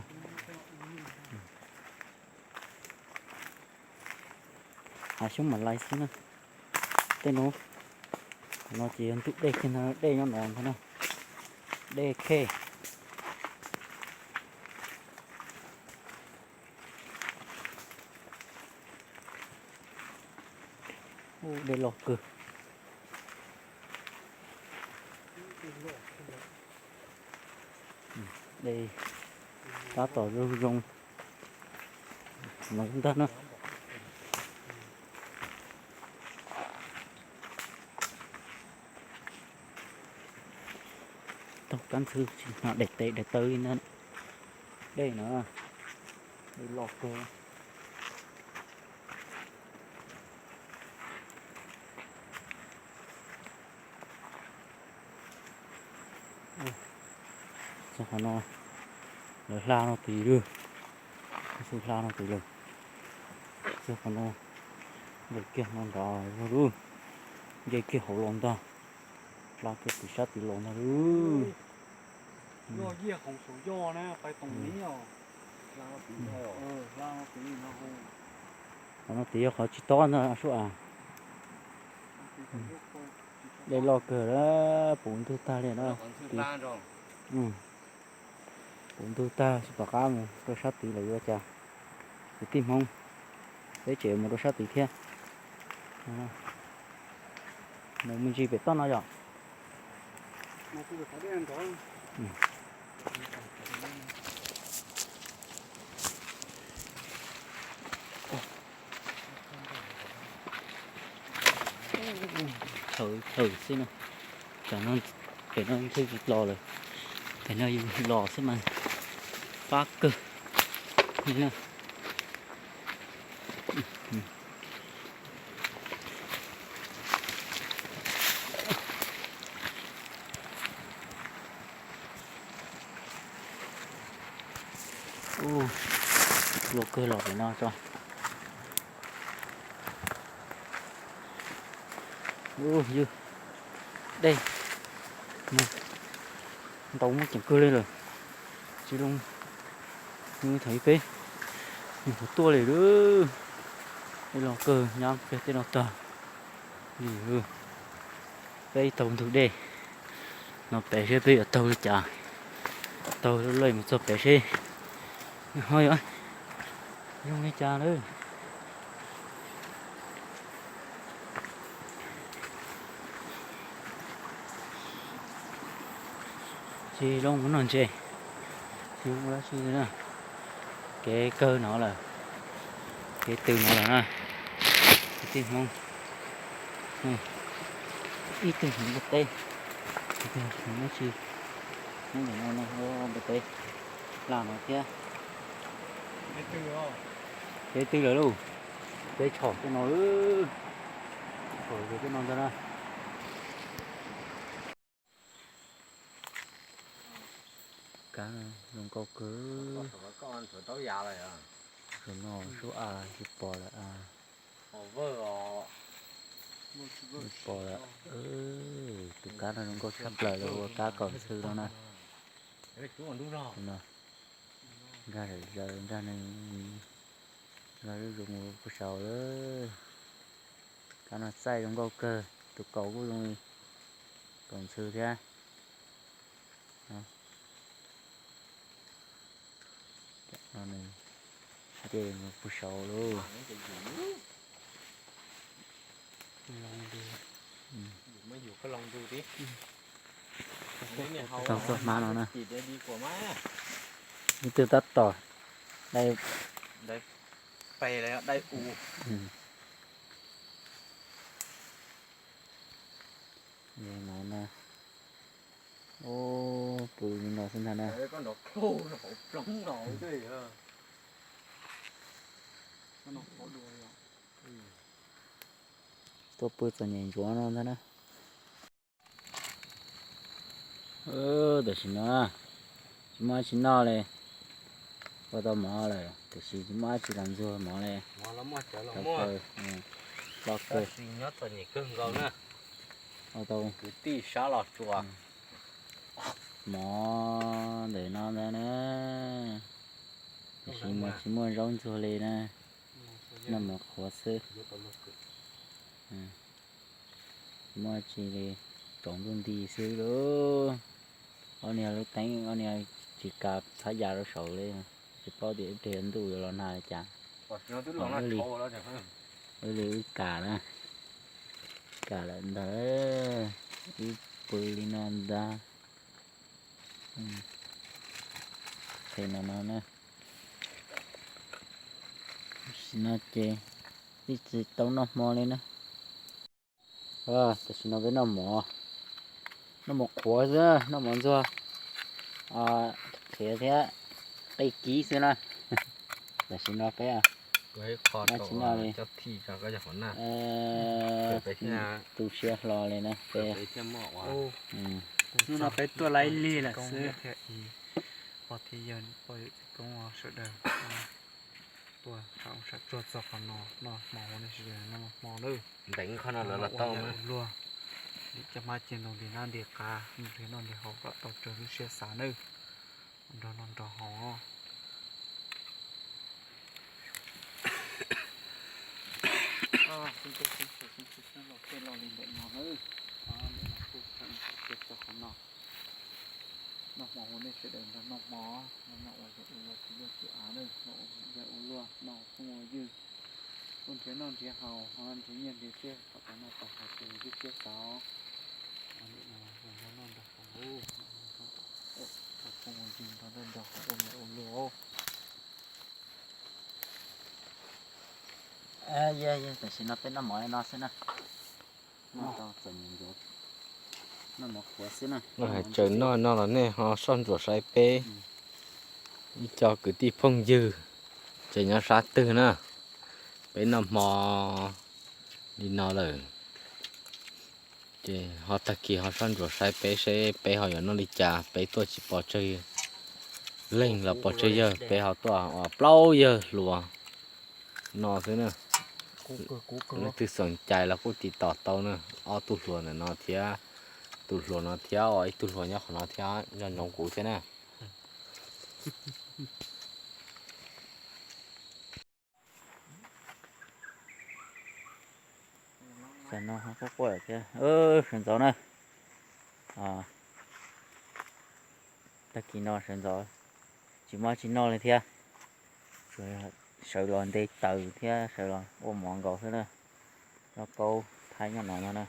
Hav xyoob Malais xwb na. Tej no, no ces yog ntug dej kiag ntag, dej nyob no ntag na. Dej khej. Ub, dej loj kawg. Dej tab tom zoo zoo no ntag na. Taug kab ntxhw tsis hnov daim tes daim taw li ntag. Dej no, dej loj kawg. Txog qhov no, lawv hla no tid lawm. Xu hla no tid lawm. Txog qhov no, nce kiag no nrad lawm, nce kiag hauv los ntag. Hla kiag tim sab tid los ntag lauj. Qhov no tid yog qhov tsis tob ntag sub as. Dej loj kawg, puv ntug tag li na. Puv ntug tag, tsis pom qab mus rau sab tid lawm yuav ua cas. Kwv tij Hmoob, peb tseem mus rau sab tid thiab. Mus me ntsis pem toj no yom. Chaw chaw xwb na. Tam no pem no ntxhw los lawm, pem no yus los xwb mas fab kawg li na. Ub, luaj kawg los pem no tso. Ub, ywg, dej ntau muaj ceem kawg li lawm. Tsis zoo li thaum ub peb mus thaum tuaj li lawm. Dej loj kawg, nyab kiag tej no tag. Peb taug ntug dej no pem seb peb yuav taug li cas. Taug loj loj mus txog pem seb ho yuav zoo li cas lawm. Tsis zoo mus noj ntses, tsis zoo ua dab tsi li na. Kev kawg no lawm, kev tws no lawm na. Kwv tij Hmoob, ib tug hmoov npua teb, ib tug hmoov dab tsi, Hmoob ntawm no no npua teb laj no thiab. Kev tws lawm lauj, kev tshom tej no, tshom tej no ntag na. Kab zoo nkauj kawg. Zaum no sub av tsis pom lawm, tsis pom lawm. Tus kab no zoo nkauj tshaj plaws rau ua kab kaum ntxhw no na. Nkag zawm zaws nkag neeg, nkag zuj zus mus puag saud lawm. Kab no txaij zoo nkauj kawg, tus kaus kuj zoo li kaus ntxhw thiab. Nce mus puag saud lauj. Tau txoj hmab no na. Ib tug tab tom dai, no na. Ub, pw li no xwb ntag na. Tuaj pw txom nyem ntsuav no ntag na. Tam sim no tsis muaj dab tsi noj li, ua tau mov lawm tiam sis tsis muaj dab tsi los ntxuag mov li. Ua tau mov ntawm no ntag na, tiam sis mas tsis muaj zaub ntxuag li na, noj mov qhuav xwb. Muaj tsis li, tsaus ntuj nti xwb lauj. Ob niag lub teeb, ob niag tsis kav txhab ya rau saud li, tsis paub tias ib pliag ntuj yuav los nag li cas. Wb li wb kam na, kam lawm ntag, wb pw li no ntag. Qhia no no na, tam sim no ces twb tsis tau noj hmo li na. Tam sim no peb noj mov, noj mov qhuav xwb, noj mov ntxuag qhiav thiab qij kib xwb na. Tam sim no peb tsis noj li, tu siab hlo li na peb. Hnub no peb tuaj laib lig lawm xwb. Pog thiab yawg pog yawm txiv koob sawv daws tuaj tham ua sam tsuag txog qhov no, noj hmo ua nej sawv daws noj hmo nawb. Ntev qhov no lawv los tau ua luag, ntim caj hmab ceg ntaus ntim nab ntim qav, nrhiav noj nrhiav haus kom tau raws lub siab xav nawb. Nrog noj nrog haus. Tej los li ntawm no nawb, ntawm no kuj tham txog qhov no. Noj hmo ua nej sawv daws nrog noj hmo, noj ua luag ua tsis luag tsis av nawb, noj ua luag ua luag, noj ua phooj ua ywg, tuaj nrhiav noj nrhiav haus, nrhiav nyiaj nrhiav txiaj kom tau noj tau haus raws lub siab xav. Nrog noj nrog haus, nrog phooj ua ywg nrog noj nrog haus ua luag ua luag. Tam sim no peb noj mov li no xwb na. Noj tau txom nyem ntsuav, noj mov qhuav xwb na. Noj hais tsaws noj no los nej ho soj ntsuam saib peb ib co kwv tij phooj ywg tseem nyob sab twg na. Peb noj hmo li no lawm, ces ho tag kis ho soj ntsuam saib peb seb peb ho yuav noj li cas, peb tuaj tsis pov tseg leeg los pov tseg yawg, peb ho tuaj ua plaub yawg hluas no xwb na. Leej twg xoom cai los kuj tiv tom tau na, ob tug hluas ntawm no thiab, tus hluas no thiab ua ib tug hluas nyob qhov no thiab nco ntsoov kuv thiab na. Tam no quaj quaj thiab, sawv ntxov na. Tag kis no sawv ntxov, tsis muaj tsis noj li thiab, sawv los nte taws thiab sawv los ua mov nkaus xwb na. Lauj kaub thaib nyob no no na.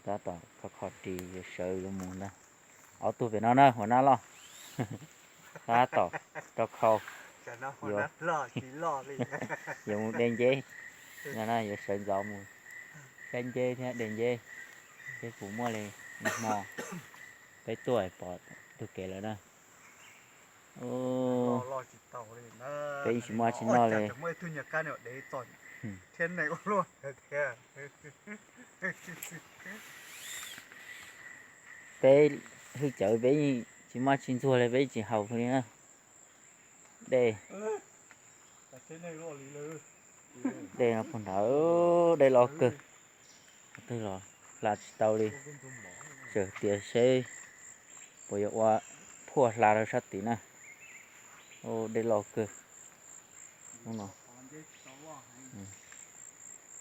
Tab tom kho kho ris yuav sawv yuav mus ntag. Ob tug pem no na, huas nab loj. Tab tom rau khau, yuav mus de nceb no na, yuav sawv ntxov mus saib nceb thiab de nceb, seb puas muaj li. Nag hmo peb tuaj pom tug kev lawm na. Peb yeej tsis muaj dab tsi noj li. Peb hwj cawv peb yeej tsis muaj dab tsi ntxuag li, peb yeej tsis haus li na. Dej, dej no puag nrad, dej loj kawg, twg los hla tsis tau li. Tseem tias seb puas yuav ua phuaj hla rau sab tid na. Dej loj kawg. Hnub no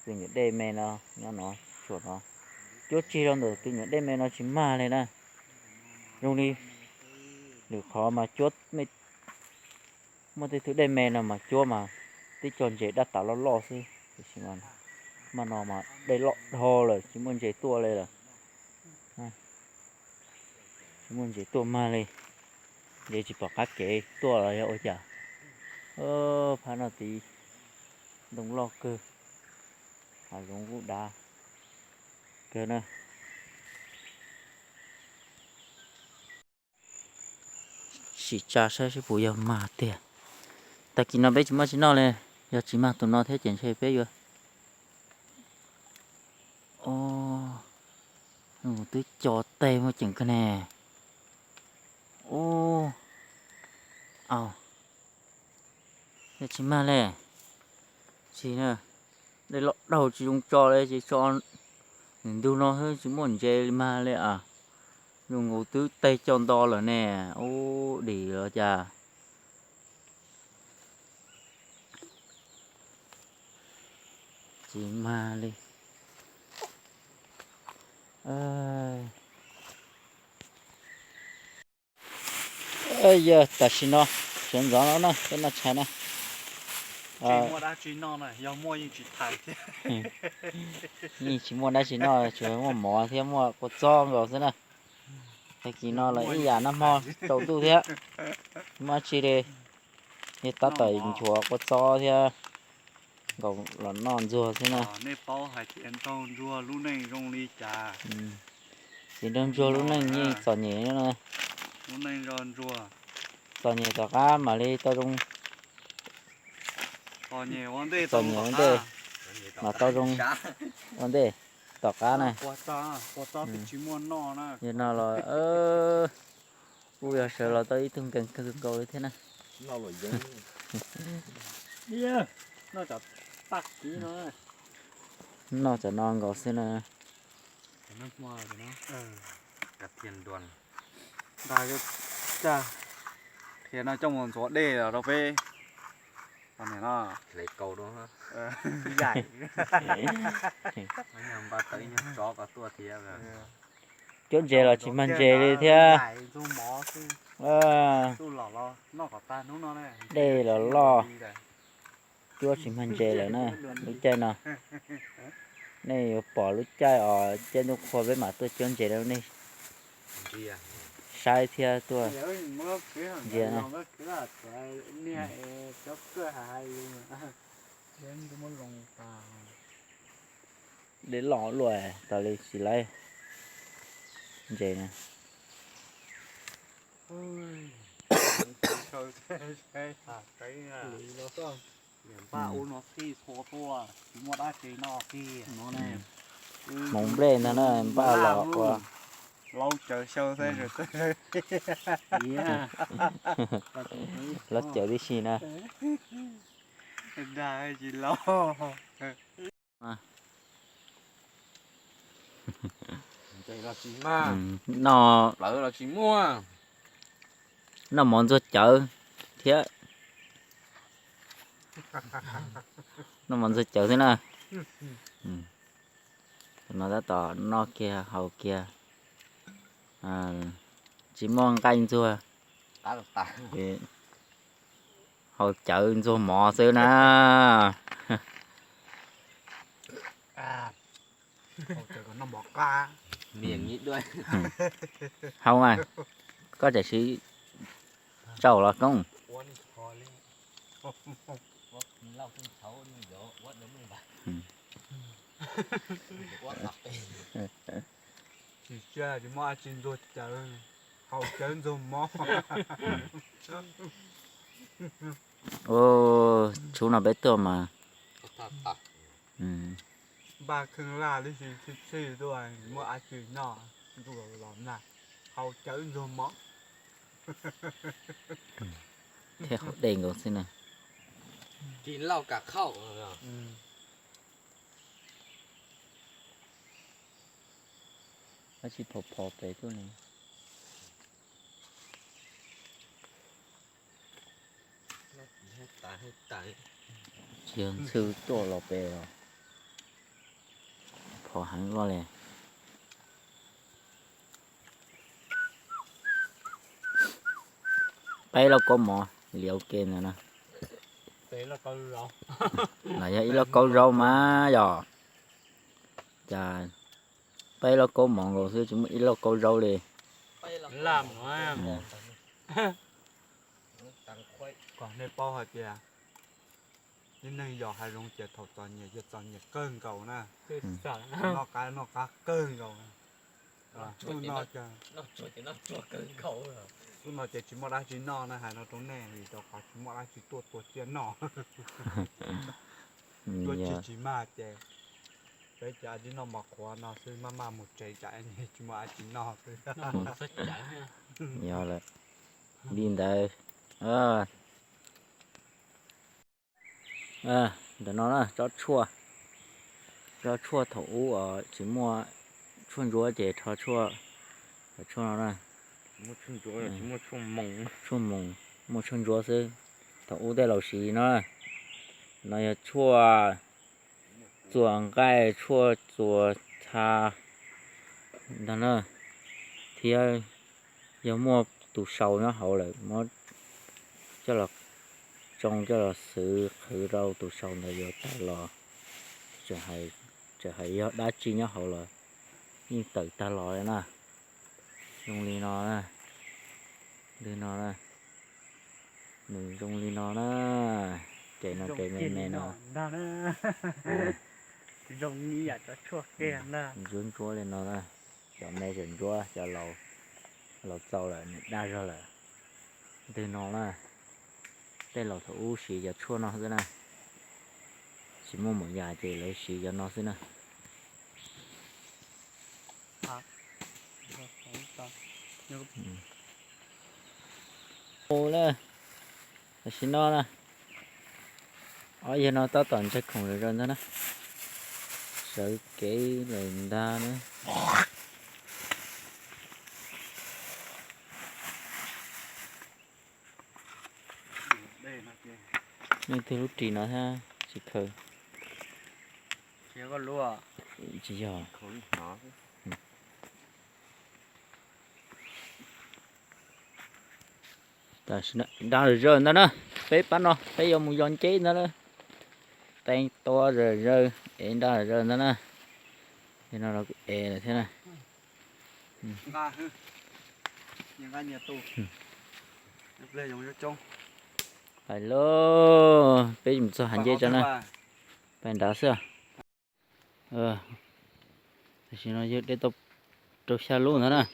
tus nyuam dej me no nyob no, tsuam no, cuab tsig rau ntawm tus nyuam dej me no tsis mag li na. Zoo li lwm qhov mas cuab, muaj tej tug dej me no mas cuab mas tib co ntses dab tas loj loj xwb, tiam sis mas no mas dej loj dhau lawm tsis muaj ntses tuaj li lawm. Tsis muaj ntses tuaj mag li, ntses tsis pom qab kev tuaj los yog ua cas. Phab no tid ntoo loj kawg, hav zoov kuj dav kawg na. Sim tsa saib seb puas yog mag tiag. Tag kis no peb tsis muaj tsi noj li, yog tsis mag tus no thiab ces ntshe peb yuav, twb co teg muaj ceem kawg ne. Ub, au, yog tsis mag li, tsis na, dej loj dhau tsis zoo tso li ces tso ntug no xwb tsis muaj ntses li mag li as. Zoo nkaus twb teg co nto lawm ne, ub dim los cas. Tsis mag li. Yog tam sim no sawv ntxov no na, peb noj tshais na. Yeej tsis muaj dab tsi noj, tsuas muaj mov thiab muaj kua txob nkaus xwb na. Tag kis no los ib yam nag hmo tsaus ntuj thiab, muaj dab tsi li, yog tab tom nchuav kua txob thiab nkaus los noj ntxuag xwb na. Nej paub hais tias nraug ntsuag lub neej zoo li cas? Ces nraug ntsuag lub neej yeej txom nyem na. Lub neej nraug ntsuag txom nyem tom qab mam li tau zoo. Txom nyem ua ntej mas tau zoo ua ntej tom qab na. Yog no los kuj yog sawv los tau ib tug nkees kawg nkaus li thiab na. Noj tam no nkaus xwb na. Qhia no coj mus ntxuav dej rau peb. Cuab ntses los tsis mag ntses li thiab. Dej los loj, cuab tsis mag ntses lawm na. Lub caij no nej yuav pom lub caij os, caij ntuj qhua peb mam tuaj cuab ntses rau nej saib thiab tuaj ntsia na. Dej loj luaj tas li tsis laib ntses na. Hmoov nplej ntag na, npaj los ua, los cawm tib si na. Noj, noj mov ntxuag cawv thiab. Noj mov ntxuag cawv thiab na. No tab tom noj kiag haus kiag, tsis muaj nqaij ntxuag, haus cawv ntxuag mov xwb na. Haus mas, koj tam sim Tsaug los koob. Tsis muaj dab tsi ntxuag cawv, haus cawv ntxuag mov. Ua, tshub no peb tuaj mas npaj kheej laj tib si, txhij txhij tuaj, muaj dab tsi noj, ntuj los nag, haus cawv ntxuag mov. Thiab haus dej nkaus xwb na. Kis lauj kam khauj. Dab tsi phom phom pem tuaj ne. Tsis yog ntxhw tuaj los pem os. Phom heev luaj li. Peb lauj kaub mov li ua ke ntawd na. Los yog ib lauj kaub zaub mas yog. Cas peb lauj kaub mov nkaus xwb tsis muaj ib lauj kaub zaub li. Kom nej paub hais tias tib neeg yos hav zoov ces thaum txom nyem ces txom nyem kawg nkaus na. Noj qab noj qab kawg nkaus. Xub no ces tsis muaj dab tsi noj na, hais no rau nej vim rau qhov tsis muaj dab tsi tuaj tua tsiaj noj. Tuaj tsis tsis mag ces peb cov dib noj mov qhuav no xwb, maj maj mus tsev tsam tsis muaj dab tsi noj xwb. Yog lawm, li ntawd. Ntawm no na, tsob tshuaj, tsob tshuaj thaum ub os, tsis muaj tshuaj ntsuab ces rho tshuaj, tshuaj no na, tshuaj moos, muaj tshuaj ntsuab xwb. Thaum ub tej laus siv no, no yog tshuaj txuas nqaij, tshuaj txuas txha ntag na, thiab yog muaj tus sau nyob hauv lawm muab coj los tsoo coj los xwv qhwv rau tus sau ntawd yuav tawm los. Txawm hais yog dab tsi nyob hauv los yeej tawm tag los li na. Zoo li no na, li no na, nws zoo li no na, ces no ces me me no. Zoo ib yam cov tshuaj kiag ntag. Ntsuab ntsuab li no na, cov me tseem ntsuab, cov laus txaus lawm nws daj zog lawm. Ntawm no na, tej laus thaum ub siv cov tshuaj no xwb na, tsis muaj mus yas ces lawv siv cov no xwb na. Ua na, tam sim no na, ob yawg no tab tom ntsaig khoom zom zaws ntag na, sawv kev lawm ntag na. Leej twg lub ris no thiab tsis khaws. Tsis yog. Tam sim no nra zawm zaws ntag na, peb pab no peb yuav mus yos nceb ntag na. Teeb tua zawm zaws, ev nra zawm zaws ntag na. Yog no los kuj ev lawm thiab na. Hais lauj, peb mus txog hav nceb tso na. Peb nrad xwb. Tam sim no yog de tau rau xya lub ntag na.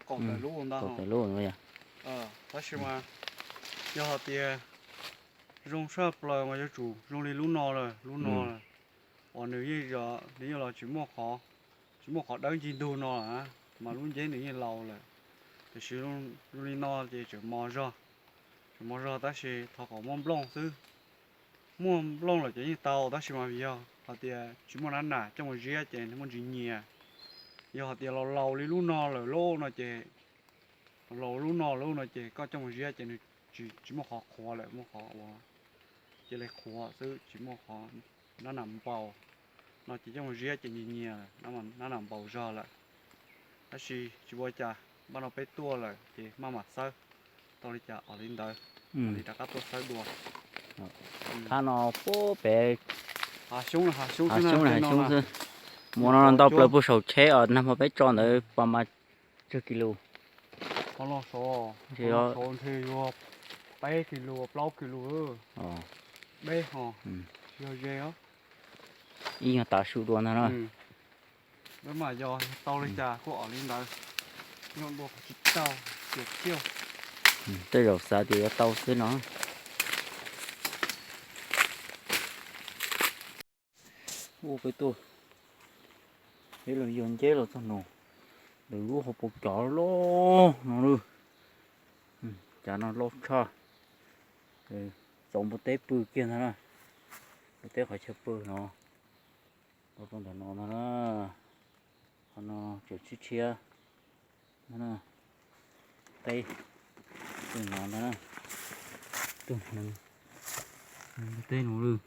Kaum tawm lub no yog. Tab sis mas yog hais tias zoo saj plaws mas yuav tsum zoo li lub no lawm, lub no lawm. Uas nws yeej, nws yeej los tsis muaj qhov, tsis muaj qhov dawb ncig ntug no lawm, mas lub nceb nws yeej laus lawm. Tiam sis zoo li no ces tseem mos zog, tseem mos zog tab sis thov kom muaj nplooj xwb. Muaj nplooj lawm ces yeej tau tab sis mas yog hais tias tsis muaj nab nam coj mus ziab ces nws muaj ntsis nyias. Yog hais tias laus laus li lub no lawm lauj no ces, laus lub no lawm no ces koj coj mus ziab ces nws tsis muaj qhov qhuav lawm, muaj qhov ua cia li qhuav xwb tsis muaj qhov nab nam npaus. No ces coj mus ziab ces nyias nyias nab nam npaus zog lawm. Tab sis tsis ua cas, npaj no peb tuaj lawm ces maj mam xawb tau li cas os li ntawd, li rov qab tuaj xawb dua. Qhab no puag pem hav xyoob na, hav xyoob xwb. Muaj no ntau plaws puag saum tsheb os, nag hmo peb tso ntawd pas mas tsawg kis lus. Qhov no saud, qhov no saud ntshe yuav peb kis lus plaub kis lus, deb ho, yog ze os. Ib nyuag tav su dua ntag na. Peb mas yog tau li cas kuj om li ntawd, nyob dua qhov tsis tau, tias thiaj. Tej zaum xav tias yuav tau xwb no. Ua peb tuaj, peb los yog nceb los txog no, lawv lub hauv paus cov loj no lawm. Cov no loj tshaj, txaus npua teb pw kiag ntag na. Npua teb qhov chaw pw no, tau rau ntawm no ntag na. Qhov no tseem tshiab tshiab ntag na. Teb tus no ntag na, tus hneev, teb no lawm,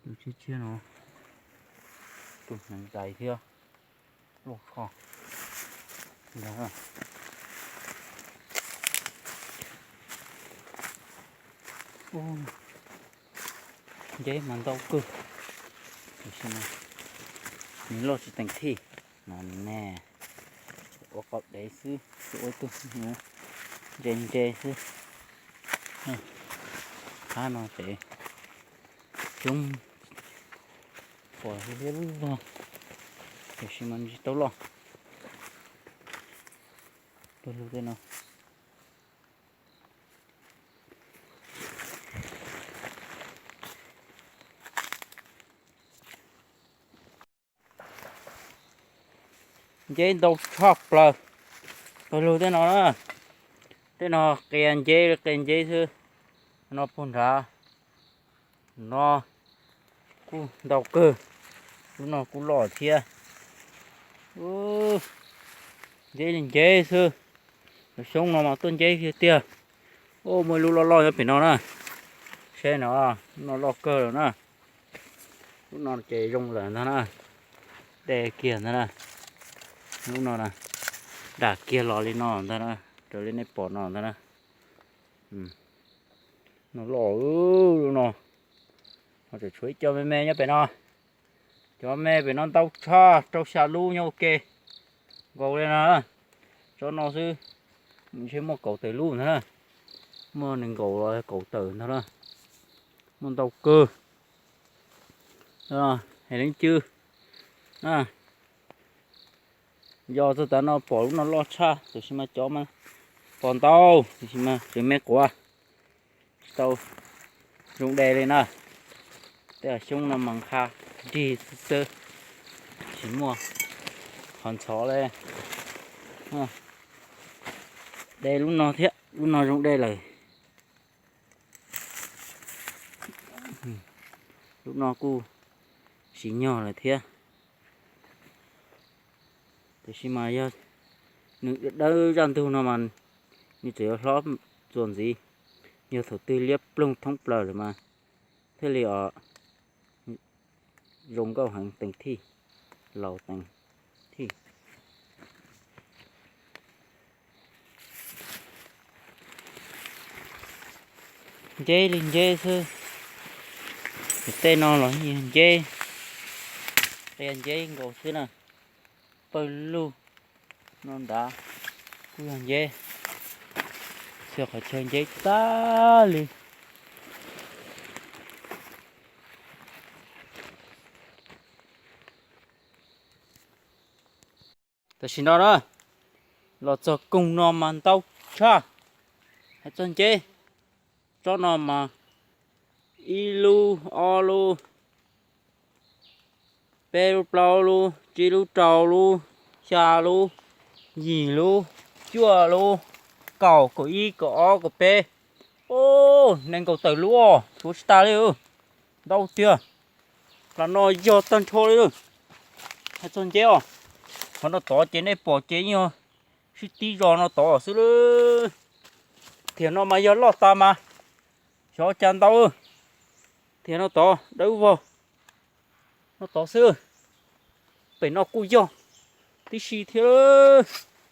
tus tshiab tshiab no, tus hneev dais thiab, loj tshaj ntag. Nceb mas ntau kawg, tiam sis mas nws loj tsis teem thij no ne. Ua qau dev xwb, ua ib tug hnyuv ntse ntse xwb. Qab no ces xyoob pom liab lub vog, tiam sis mas tsis tau loj. Tus lug tej no. Nceb ntau tshaj plaws. Pawg lug tej no na, tej no qia nceb li qia nceb xwb. No puag nrad no kuj ntau kawg, lub no kuj loj thiab. Nceb li nceb xwb, cov xyoob no mas tuaj nceb tiag tiag. Ua muaj ib lub loj loj nyob pem no na, saib no, lub no loj kawg lawm na. Lub no ces zoo lawm ntag na, de kiag ntag na. Lub no na, dam kiag los li no ntag na, raws li nej pom no ntag na. No loj lub no, ho tseem tshuav ib co me me nyob pem no. Cov me pem no ntau tshaj, rau xya lub nyob ua ke nkaus li no. Tsob no xwb ntshe muaj kaum tawm lub ntag na, muaj nees nkaum los kaum tawm ntag na, muaj ntau kawg. Hais leej twg yog txog tav no pom lub no loj tshaj, tiam sis mas cov mas pom ntau, tiam sis mas tseem me quav, tsis tau zoo de li na. Tej xyoob no mas nqha dig xwb xwb, tsis muaj qhov ntxhov li. De lub no thiab, lub no zoo de lawm. Lub no kuj tsis nyog lawm thiab, tiam sis mas yog nws dawb zaj ntug no mas nws tseem yuav hlob txuas ntxiv. Yog thaum twg liab ploog thoob plaws lawm mas thiaj li os zoo nkauj heev teem thij, laus teem thij. Nceb li nceb xwb, tej no los yog nceb, qia nceb nkaus xwb na. Pawg lug no nrad kuj yog nceb, xyov qhov chaw nceb tag li. Tam sim no na, los txog koog no mas ntau tshaj. Hais txog nceb, tsob no mas ib lub, ob lub, peb lub, plaub lub, tsib lub, rau lub, xya lub, yim lub, cuaj lub, kaum, kaum ib, kaum ob, kaum peb, nees nkaum tawm lub os, tshuav tsis tas li. Ntau tiag, plas no yog tag nrho li. Hais txog nceb os, qhov no tod ces nej pom ces yeej yog sib tib zos no tod xwb li. Thiam no mas yog loj tas mas xyov cas ntau. Thiam no tod dawb vog no tod xwb. Pem no kuj yog tib si thiab,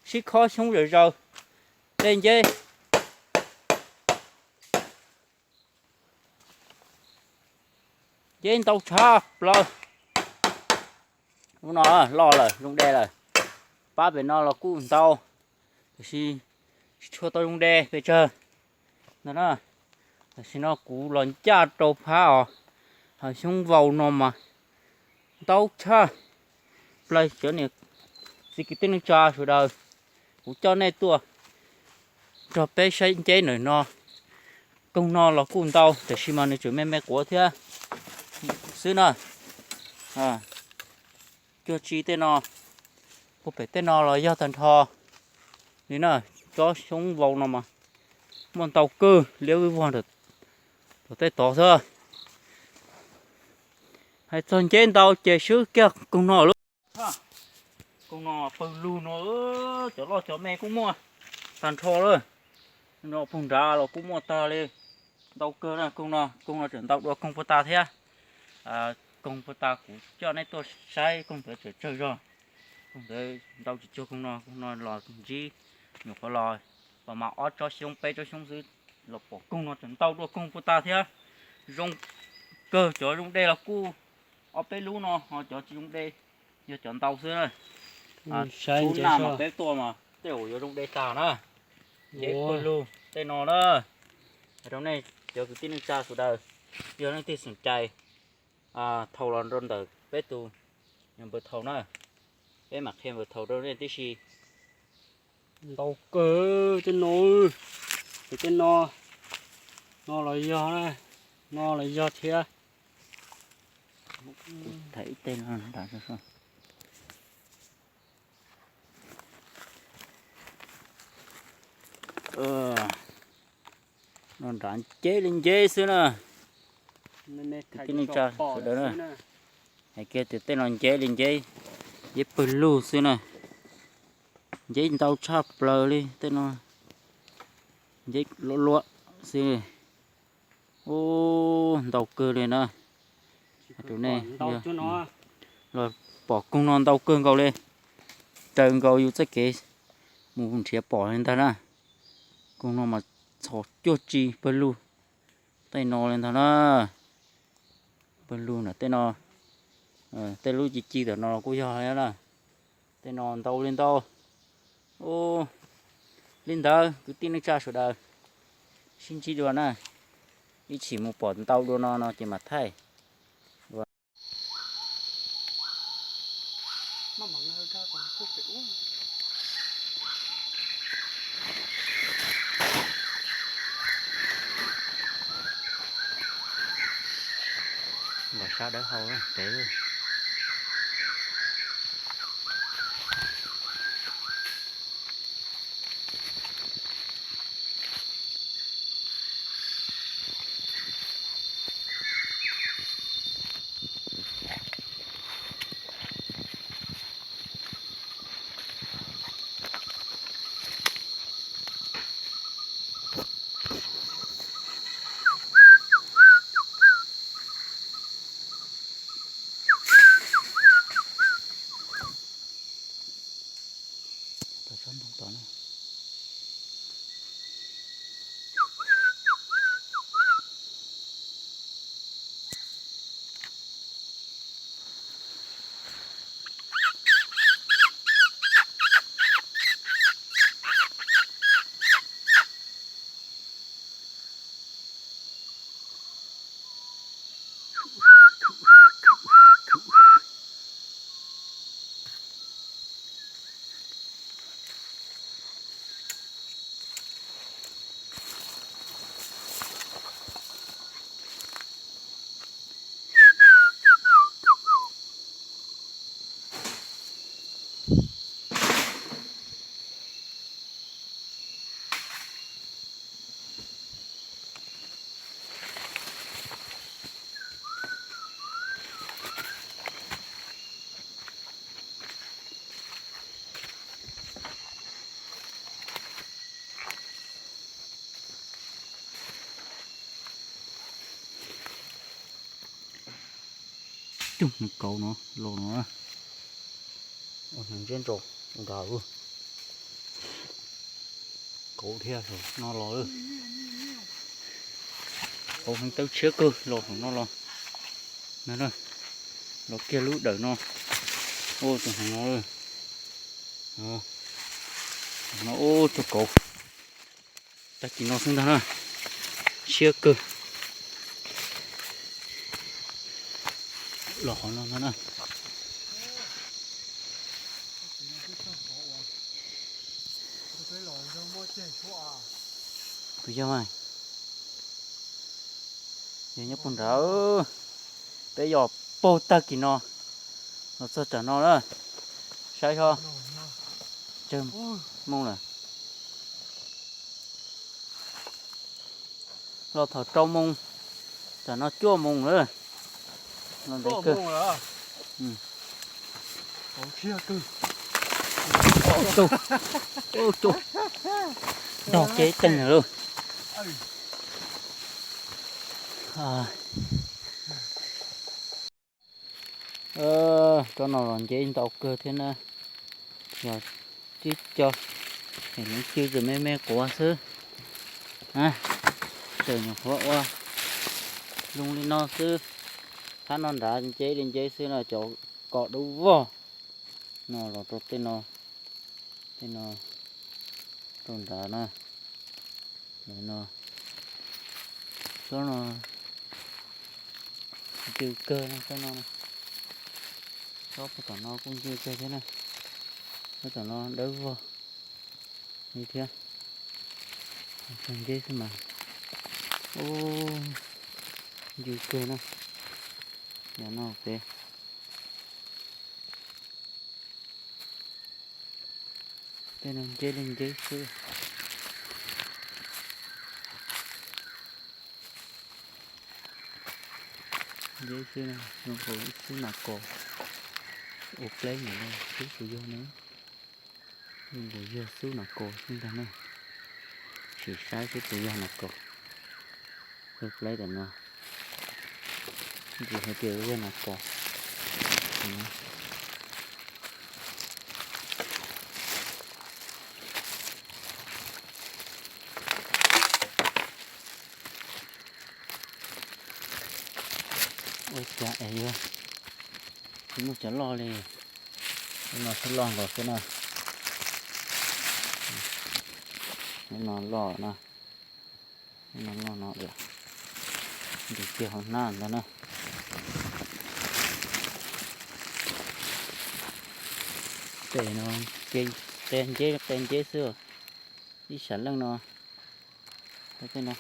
sib khob xyoob zawm zaws. De nceb, nceb ntau tshaj plaws. Lub no loj lawm, zoo de lawm. Pab pem no los kuj ntau, tiam sis Tsis tshua tau zoo de pes tsawg ntag na. Tam sim no kuv los ncaj rau phab os, hav xyoob vau no mas ntau tshaj plaws cov niam txiv kwv tij neej tsa sawv daws. Kuv coj nej tuaj nrog peb saib nceb ntawm no. Koog no los kuj ntau tiam sis mas nws tseem me me quav thiab xwb na. Cuag tsi tej no, puag pem tej no los yog tag nrho li na. Tsob xyoob vau no mas muaj ntau kawg liab vij vog rau tej tod xwb. Hais txog nceb ntau ces swb kiag koog no lawm. Koog no pawg lug no, cov loj cov me kuj muaj tag nrho lawm. No pug nrad los kuj muaj tag li. Ntau kawg na, koog no, koog no tseem ntau dua koog puag ta thiab. Koog puag ta kuv coj nej tuaj saib koog ntawd tseem tsawg zog. Koog ntawd ntau tsis cuag koog no, koog no los ntsib nyuam qhuav los pas mas ob tsob xyoob peb tsob xyoob xwb los pom koog no tseem ntau dua koog puag ta thiab. Zoo kawg, cov zoo de los kuj ob peb lub no, ho cov tsis zoo de yog cov ntau xwb na. Lub nag mas peb tuaj mas tej zaum yuav zoo de tag na. Nceb pawg lug tej no na. Hais rau nej cov kwv tij neej tsa sawv daws, yog leej twg xoom cai, thau los rau ntawm peb tus npawb thau na, peb mam qhia npawb thau rau nej tib si. Ntau kawg tej no, ces tej no, no los yog, no los yog thiab. Kuv thaij ib teg no nrad. No nrad nceb li nceb xwb na. Kwv tij neej tsa sawv daws na, hais kiag tias tej no nceb li nceb, nceb pawg lug xwb na. Nceb ntau tshaj plaws li tej no, nceb luaj luaj xwb. Ub, ntau kawg li na. Rau nej los pom koog no ntau kawg nkaus li, raws nkaus yus txoj kev mus nrhiav pom li ntag na. Koog no mas txhos cuag tsi pawg lug tej no li ntag na. Pawg lug na tej no, tej lub ci ci ntawm no los kuj yog na. Tej no ntau li ntau. Ub, li ntawd kwv tij neej tsa sawv daws, sib ntsib dua na. Ib chim mus pom ntau dua no no ces mam thaij. Los sab dawb hau pem. Tom tsob ntoo tom na. Cog kauv no los no, ntseb ntsaus nkaus. Kauv thiab no los, kauv heev, tawb tshiab kawg los no los. Los kiag lub dawm no, tus heev no. No ub, cog kauv. Tag kis no xwb ntag na, siab kawg. Los qhov no ntag na. Tus yog mas, yog nyob puag nrad, peb yog paug tag kis no los txog tsam no na, saib seb, tsawg moo lawm. Los thaum rau moo, tsam no cuaj moo lawm. Los ntev kawg. Tus, tus, dog kiag ib teeg lawm. Tsob no los nceb ntau kawg thiab na. Yog tib co, es leej twg tsuas me me quav xwb. Tseem nyuam qhuav ua loo li no xwb. Phab no nrad nceb li nceb xwb no, cov kom dub vog no los rau tej no, tej no rau nrad na. Tsob no, tsob no ncw kawg no, tsob no, tsob puag tom no kuj ncw kawg thiab na. Tsob tom no dawb vog li thiab. Nceb xwb mas, ncw kawg na. Yog no pem tej no nceb li nceb xwb. Nceb xwb, zoo nkaus ib xub nas kos ua pleb ntawm no xwb puas yog ne? Zoo nkaus yog xub nas kos xwb ntag na. Sim saib seb puas yog nas kos. Ua pleb ntawm no, ntsis hais tias yog nas kos. Ua cas es yuav tsis muaj cov loj li? Lub no twb loj nkaus xwb na. Lub no loj na. Lub no loj no, ntim kiag hauv hnab ntag na. Tej no qe nceb qe nceb xwb, ib sam leej no. Tej no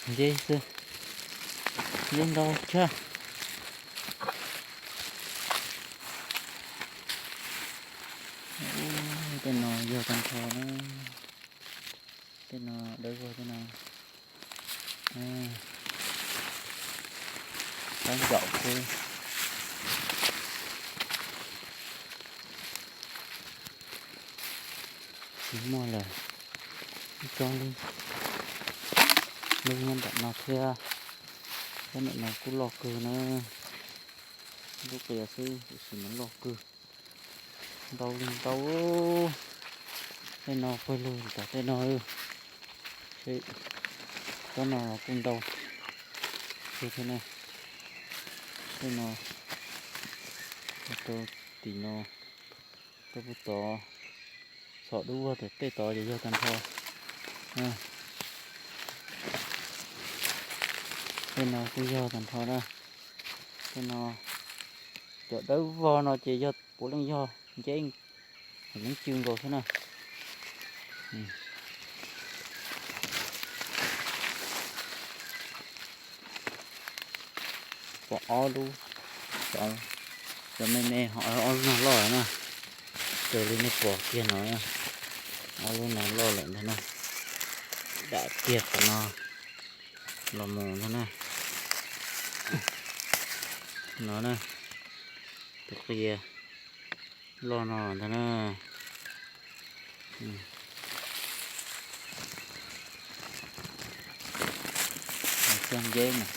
nceb xwb, nceb ntau tshaj. Tej no yog tag nrho na. Tej no dawb vog tej no. Tab ncaum xwb. Tsis muaj lawm. Ib tsob lub nyob nram no thiab. Tsob ntawm no kuj loj kawg na. Lub qias xwb tiam sis mas loj kawg. Ntau li ntau. Tej no pawg lug tom tej no. Tsob no los kuj ntau kawg thiab na. Tej no rau tim no, rau puag tod, txhom dub vog tias tej tod ces yog tag nrho. Tej no kuj yog tag nrho na. Tej no cov dawb vog no ces yog puav leej yog nceb, leej cw nkaus xwb na. Pom ob lub, cov me me ho ob lub no loj lawm na. Raws li nej pom kiag no, ob lub no loj lawm ntag na. Dam kiag qhov no los mus ntag na. No na, tus qia loj no ntag na. Txog nceb mas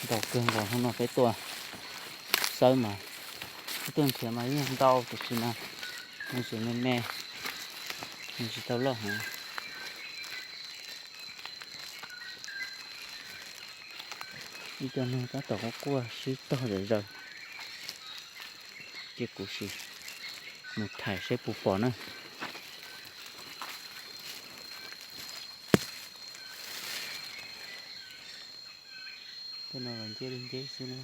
ntau kawg nkaus, hnub no peb tuaj xawb mas ib tug nrhiav mas yeej ntau tiam sis mas nws tseem me me, nws tsis tau loj heev. Ib co neeg tab tom quaj quaj sib tog zom zaws, ces kuv sim mus thaij seb puas pom na. Tej no los nceb li nceb xwb na.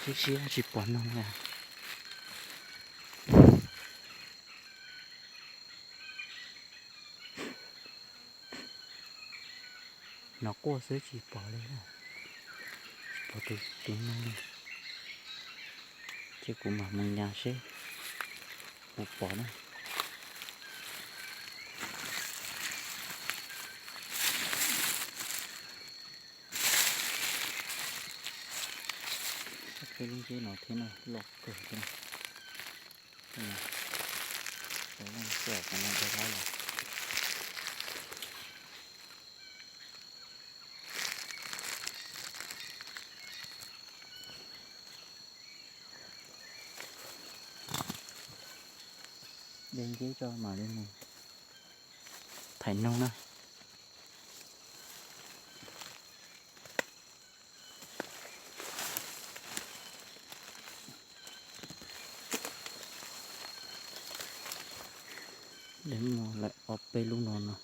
Siab siab tsis pom noog na. Hnov quaj xwb tsis pom li na. Tsis pom tus tus noog li. Ces kuv mam mus nyas seb puas pom na. Peb lub nceb no thiab na, loj kawg thiab. Tau leej xwb os, qhov no rau qab los. De nceb tso mam li mus thaiv noog na. De mus lawm ob peb lub no no.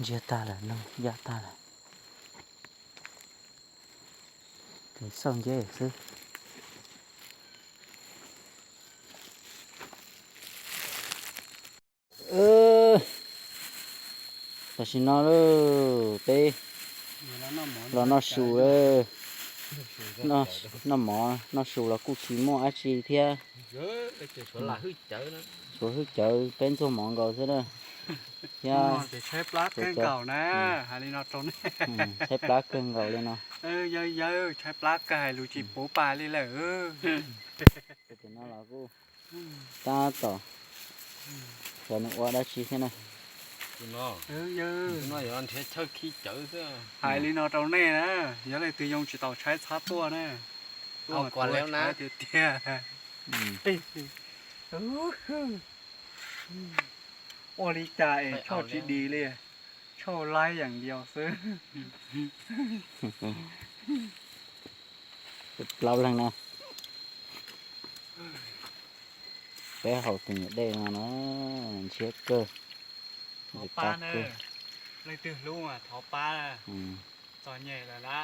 Ntsiag tag lawm, noog yaj tag lawm. Ces xauj nceb xwb. Tam sim no peb los noj su, noj mov noj su los kuj tsis muaj dab tsi thiab. Tshuav hwj cawv peb ntxuag mov nkaus xwb na. Thiab tshaib plab kawg nkaus na, hais li no rau nej. Tshaib plab kawg nkaus li no. Yawg, yawg, tshaib plab kawg hais lus tsis puv pa li lawm. Tam no los kuj tab tom xyov nws ua dab tsi thiab na. Hais li no rau nej na, yog leej twg yoo tsis tau tshaib txhob tuaj na. Tuaj tiag tiag. Ua li cas es tshauj tsis dim li, tshauj laib yeem yos xwb. Plaub leeg na. Peb haus tus nyuam dej no na, ntshiab kawg. Thov pab na, leej twg hlub mas thov pab. Txom nyem lawm na.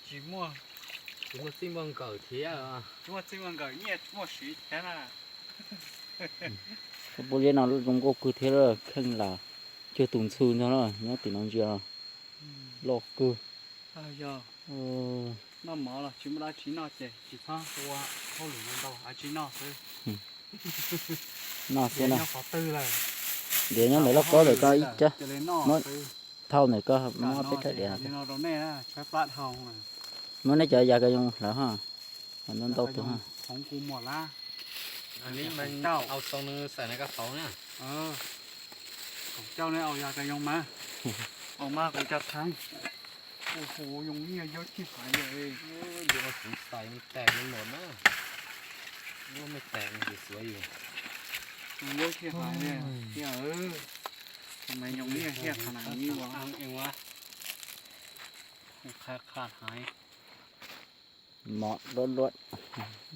Tsis muaj, tsis muaj txij muaj nkawm thiab, tsis muaj txij muaj nkawm, nyiaj tsis muaj siv thiab na. Koj pub liab no zoo nkauj kawg thiab, kheej las cuag tus ntxhw ntag na, nyob tim no ntsia loj kawg. Noj mov los tsis muaj dab tsi noj ces tsis txhob ua hauj lwm ntau, tsis noj xwb. Noj xwb na. Nyob qhov twg lawm? Ntiav nyob ntawm lauj kaub lawm koj ib, thauj ntawm koj muab peb rab diav. Muab neb cov yas ka yoos hlawv ho, ntau ntau tus ho. Ua mas kuv cov theeb. Ua hu, yoo nyiaj yau tshij haiv li. Yuav kuv xais me tais li los na. Yuav me tais kuv xuav yus. Yau tshij haiv li. Mas yoo nyiaj hiaj qha nas ib ua. Qha qha haiv. Mov luaj luaj,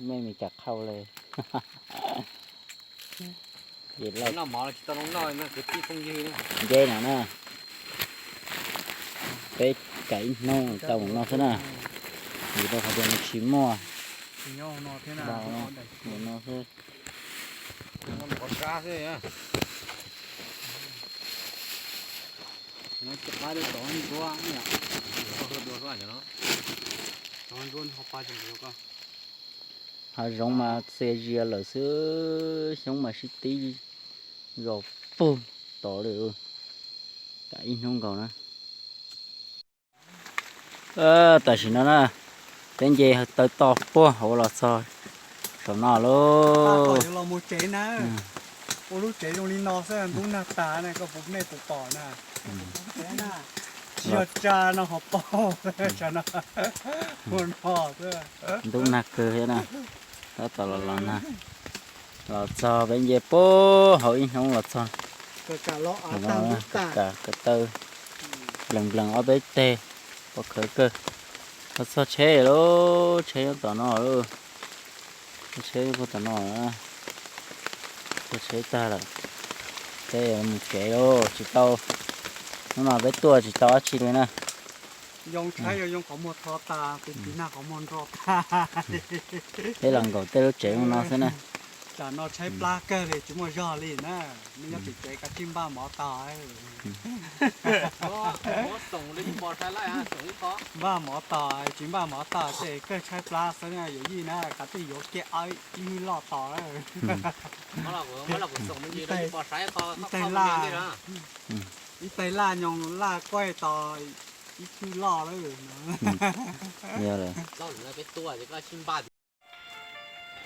mej me cas qhau le. Noj mov los tsis tau zoo noj, kwv tij phooj ywg. Nceb no na, peb kam ib hnub tau mus no xwb na, vim rau qhov tias nws tsis muaj. Mus no xwb. Hav zoov mas txias zias lawm xwb, xyoob mas sib tib zos pug tod li. Kam ib hnub nkaus na. Tam sim no na, Peb nce taw to puag hauv los txog saum no lauj. Ua lub tsev zoo li no xwb ntub nag tas na, koj puas, nej puas pom na. Tsis yog tsa no ho paug, tsa no, ua no xwb. Ntub nag kawg thiab na, tab tom los los nag. Los txog peb nce puag hauv ib hnub los txog. Ka ka taw nplees nplees ob peb teg, pov khawv kawg. Los txog tsheb lawm, tsheb nyob tom no lawm. Tsheb puag tom no, tsheb tag lawm. Peb mus tsev lawm, tsis tau, hnub no peb tuaj tsis tau dab tsi li na. Yoo tshaib yog yoo qhov muag tho tas, tiv tiv nag qhov muag nro tag. Peb los nkaum tej lub tsev no xwb na. Tsam no tshaib plab kawg li, tsis muaj zog li na. Nej nyob tim tsev kav tsij npaj mov tog. Npaj mov tog, tsis npaj mov tog ces kawg tshaib plab xwb na yawm yij na, kav tsij yuav kiag ib hwj loj tos. Ib teg laj, ib teg laj nyoos laj kuaij tos ib hwj loj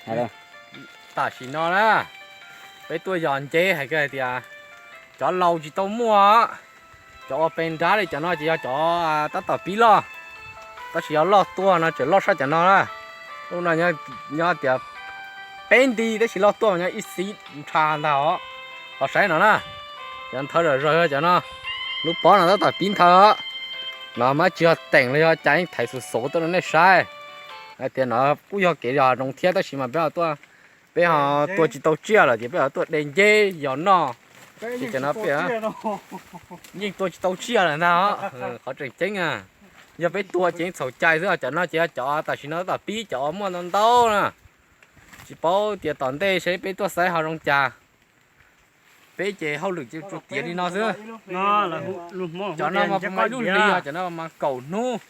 lawm. Tam sim no na, peb tuaj yos nceb hais kiag hais tias cov laus tsis tau muaj, cov ua pes nrab li cov no ces yog cov tab tom pib loj, tab sis yog loj tuaj no tseem loj sab cov no na. Lub no nyob tias peb nti tab sis loj tuaj mas nyob ib xib nrha ntag os. Los saib no na, cov nthawv zom zaws yog cov no, lub pob no tab tom pib nthawv. No mas tsis yog teem los yog cas, yeej thaiv xuv xuv tuaj rau nej saib. Hais tias no kuj yog kev yos zoo thiab tab sis mas peb ho tuaj, peb ho tua tsis tau tsiaj lawm ces peb ho tuaj de nceb yos noj. Ces cov no peb yeej tua tsis tau tsiaj lawm ntag os. Qhov tseem ceeb a, yog peb tua ces yeej txhaum cai xwb. Cov no ces yog cov tam sim no tab tom pib, cov uas muaj ntau ntau na. Tsis paub tias tom ntej seb peb tuaj saib ho zoo cas. Peb ces hauj lwm ces tsuas tiav li no xwb. Cov no mas puas mas ib lub hli, cov no mas kaum hnub.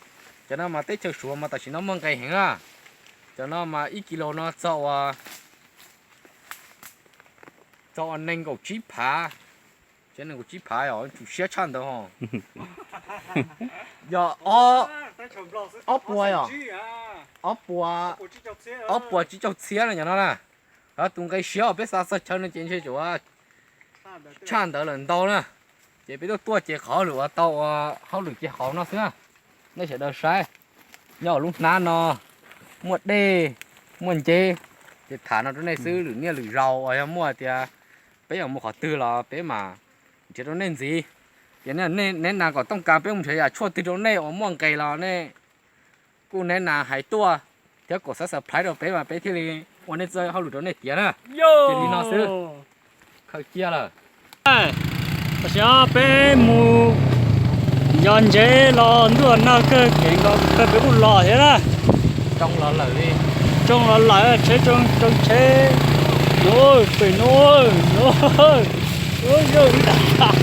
Cov no mas teb chaws Suav mas tam sim no muaj nqis heev na. Cov no mas ib kis lus no txog ua, txog ua nees nkaum tsib phav. Cov nees nkaum tsib phav os, tsum siab tshaj ntawd ho. Yog ob puas, ob puas, ob puas tsib caug txhiab no cov no na. Tus nqi siab uas peb xa txog chaw no ces ntshe tsuas tshaj ntawd lawm ntau na. Ces peb tuaj tuaj ces qhov hauj lwm uas tau ua hauj lwm ces hauv no xwb. Nej sawv daws saib, nyob lub hnab no muaj dej, muaj nceb, ces tham no rau nej xwb, lwm niaj lwm zaus uas yog muaj tias peb yuav mus qhov twg los peb mam nrhiav rau nej ntxiv. Ces neb nas kom tooj kas peb mus nrhiav yam tshuaj twg rau nej uas muaj nqis los nej kuj neb nas hais tuaj thiab kom subscribe rau peb mas peb thiaj li ua nej txoj hauj lwm rau nej tiav na. Ces li no xwb, khaws cia lawm. Tam sim no peb mus yos ntsev los ntuj los nag kawg, kev nkaus kawg peb kuj los thiab na. Tsoo los lawm li, tsoo los lawm, tsheb tsoo, tsoo tsheb. Pem no, no, ua yawg ib tag. Tam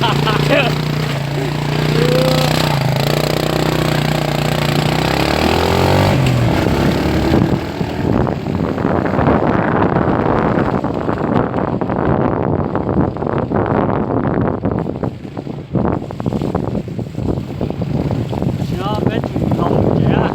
sim no peb tseem los tsev na.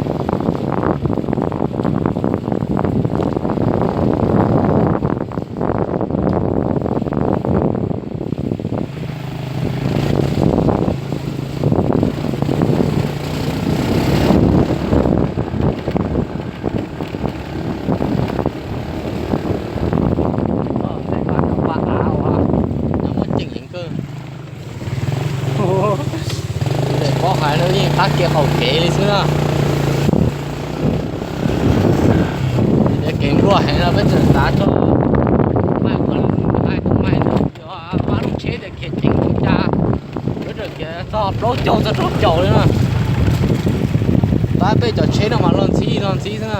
Ntej mas cov paj av uas muaj ceem heev kawg. Ntawm pob hais no yeej qab kiag qaum kev li xwb na. Ces kev npluaj heev no peb tseem xav tso maim, hais tus maim ntawd yog pab lub tsheb tias khiav ceev li cas, peb tseem khiav txog plaub caug txog rau caum li na. Pab peb cov tsheb no mas los ntxhib los ntxhib xwb na.